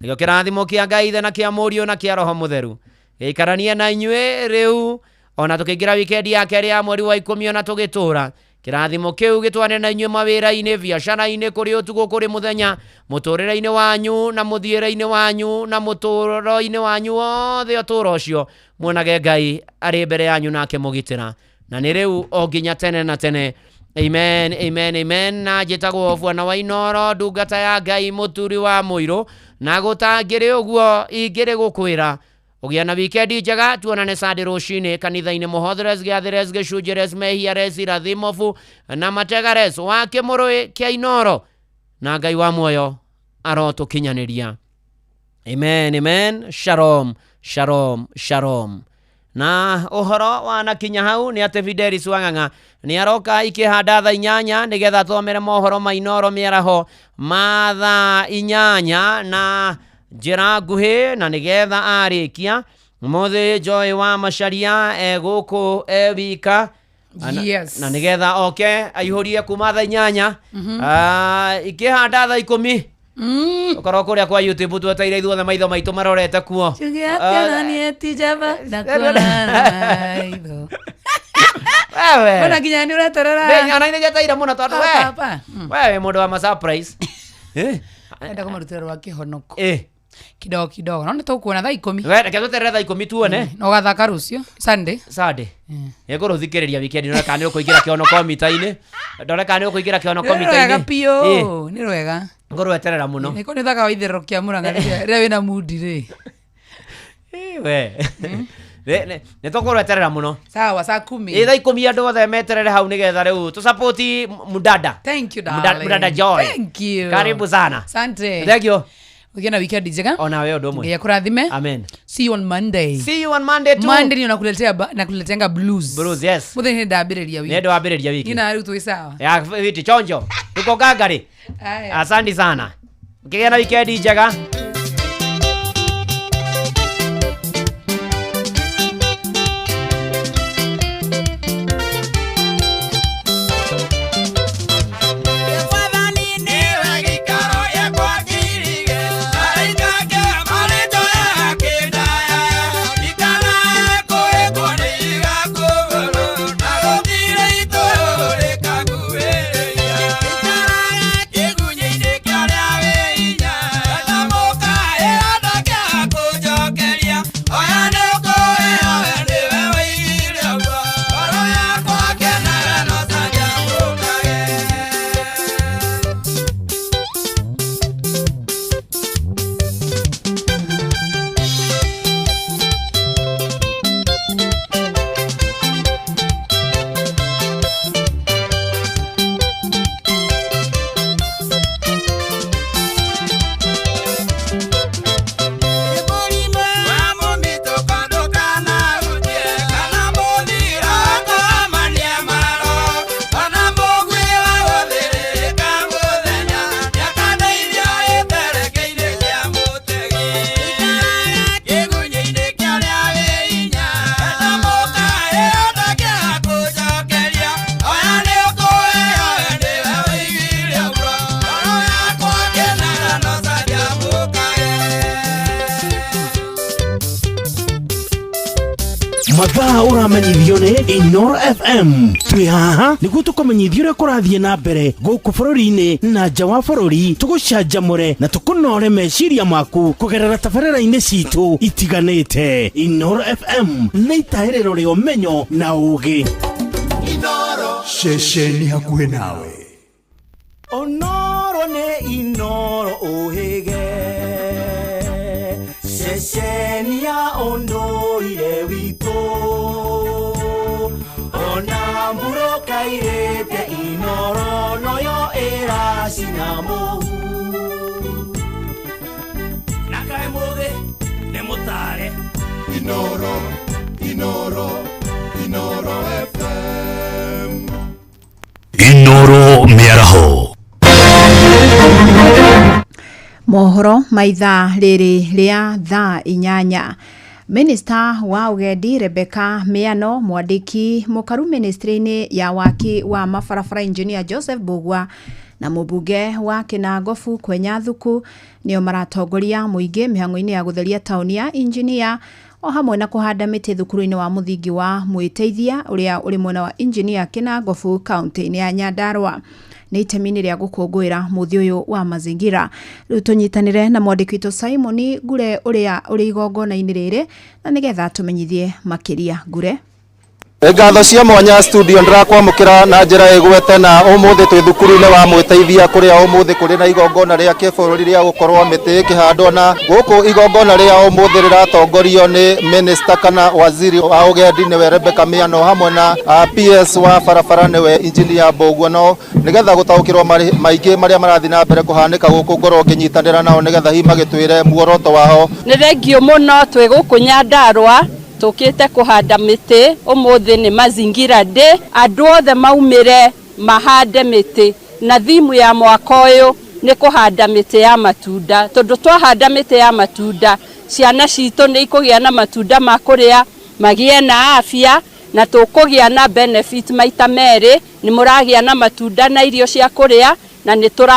Nĩkĩo kĩrathimo kĩa Ngai Ithe na kĩa Mũriũ na kĩa Roho Mũtheru gĩikaranie na inyuĩ rĩu ona tũkĩingĩra weekend ya kerĩ ya mweri wa 10, ona tũgĩtũra. Kĩrathimo kĩu gĩtwane na inyuĩ mawĩra-inĩ, biacara-inĩ, kũrĩ ũtukũ, kũrĩ mũthenya, mũtũrĩre-inĩ wanyu na mũthiĩre-inĩ wanyu na mũtũũro-inĩ wanyu wothe, ũtũũro ũcio muonage Ngai arĩ mbere yanyu na akĩmũgitĩra, na nĩ rĩu o nginya tene na tene. Amen, amen, amen. Na njĩtagwo Bwana wa Inoro, ndungata ya Ngai, mũturi wa mũirũ, na gũtangĩrĩ ũguo ingĩrĩ gũkwĩra ũgĩa na wikendi njega. Tuonane Sunday rũcinĩ kanitha-inĩ Mũhotheres, Gĩathĩres, Gĩcunjĩres, Mehiares, Irathimobu na Mategares wa Kĩmũrũĩ kĩa Inoro, na Ngai wa muoyo arotũkinyanĩria. Amen, amen. Shalom, shalom, shalom. Na ũhoro wanakinya hau nĩ atĩ Fidelis Wang'ang'a nĩ aroka ikĩhanda thaa 8 nĩgetha thomere mohoro ma Inoro mĩaraho ma thaa 8 na njĩra nguhĩ, na nĩgetha arĩkia mũthĩ Joy wa Macharia egũkũ e wika. Yes. Na nĩgetha oke aihũrie kuma thaa 8 ikĩhanda thaa 10, ũkorwo kũrĩa kwa YouTube tweteire ithuothe maitho maitũ marorete kuo. Tuge atĩa na niĩ ti njamba, ndakuona na maitho. Wewe. Ona nginya nĩ ũreterera. Ona nĩ njeteire mũno tondũ we Papa. we wĩ mũndũ wa ma surprise. Enda kũmarutĩra rwa kĩhonoko. Eh. Kidogo kidogo. No nĩ tũkuona thaa 10. We reke tweterere thaa 10 tuone. Na ũgathaka rũciũ Sunday. Sunday. Nĩngũrũthikĩrĩria weekend ndore kana nĩũkũingĩra kĩonoko mita-inĩ. Ndore kana nĩũkũingĩra kĩonoko Nĩ rwega mita-inĩ. biũ. Nĩ rwega. Ngũrweterera mũno. Nĩko nĩ thaka wa itherero kĩa Murang'a rĩrĩa wĩna mundi rĩ. We. Nĩ tũkũrweterera mũno. Sawa, saa 10. Ĩ thaa 10 andũ othe meterere hau nĩgetha rĩu tũsapoti mudada. Thank you, darling. Mudada Joy. Thank you. Karibu sana. Asante. Thank you. Ukienda weekend njega. Ona wewe ũndũ ũmwe. Ngai akũrathime. Amen. See you on Monday. See you on Monday too. Monday ndio nakuletea nakuleteanga blues. Blues, yes. Muthenya nĩ ndambĩrĩria wiki. Nĩ ndwambĩrĩria wiki. Niĩ na rĩu twĩ sawa. Ya wiki chonjo. Tuko gangari. Aya. Asante sana. Ũkĩgĩa na weekend njega. Mathaa ũramenyithio nĩ Inoro FM. Twĩ haha nĩguo tũkũmenyithia ũrĩa kũrathiĩ na mbere gũkũ bũrũri-inĩ na nja wa bũrũri, tũgũcanjamũre na tũkũnore meciria maku kũgerera tabarĩra-inĩ citũ itiganĩte. Inoro FM nĩ itahĩrĩro rĩa ũmenyo na ũgĩ. Ceceni hakuhĩ nawe. Onoro nĩ Inoro ũhĩge, ceceni ya ũndũire witũ, ona mbura kairĩte Inoro noyo ĩracina mũhu. Na kaĩ mũthĩ nĩ mũtare. Inoro, Inoro, Inoro FM. Inoro mĩaraho. Mohoro ma ithaa rĩrĩ rĩa thaa 8. Minista wa Ũgendi Rebecca Miano, mwandĩki mũkaru ministry-inĩ ya waki wa mabarabara Engineer Joseph Mbugua na mũmbunge wa Kinangofu Kwenya Thuku nĩo maratongoria mũingĩ mĩhang'o-inĩ ya gũtheria taũni ya Engineer o hamwe na kũhanda mĩtĩ thukuru-inĩ wa mũthingi wa Mwĩteithia ũrĩa ũrĩ mwena wa Engineer Kinangofu kaunti-inĩ ya Nyandarua. Nĩ itemi-inĩ rĩa gũkũngũĩra mũthĩ ũyũ wa mazingira. Rĩu tũnyitanĩre na mwandĩki witũ Simon Ngure ũrĩa ũrĩ igongona-inĩ rĩrĩ na nĩgetha tũmenyithie makĩria. Ngure. Ngatho cia mwanya studio ndĩrakwamũkĩra na njĩra ĩgwete na ũmũthĩ twĩ thukuru-inĩ wa Mwĩteithia kũrĩa ũmũthĩ kũrĩ na igongona rĩa kĩbũrũri rĩa gũkorwo mĩtĩ ĩkĩhandwo, na gũkũ igongona rĩa ũmũthĩ rĩratongorio nĩ minister kana waziri wa ũgendi nĩwe Rebecca Miano hamwe na PS wa barabara nĩwe Engineer Mbugua. No nĩgetha gũtaũkĩrwo maingĩ marĩa marathiĩ na mbere kũhanĩka gũkũ ngorwo ngĩnyitanĩra nao nĩgetha hihi magĩtwĩre muoroto wao. Nĩ thengio mũno twĩ gũkũ Nyandarua tũkĩte kũhanda mĩtĩ. Ũmũthĩ nĩ Mazingira Day, andũ othe maumĩre mahande mĩtĩ, na thimu ya mwaka ũyũ nĩ kũhanda mĩtĩ ya matunda, tondũ twahanda mĩtĩ ya matunda ciana citũ nĩ ikũgĩa na matunda ma kũrĩa, magĩe na afya, na tũkũgĩa na benefit maita merĩ, nĩ mũragĩa na matunda na irio cia kũrĩa, na nĩ tũra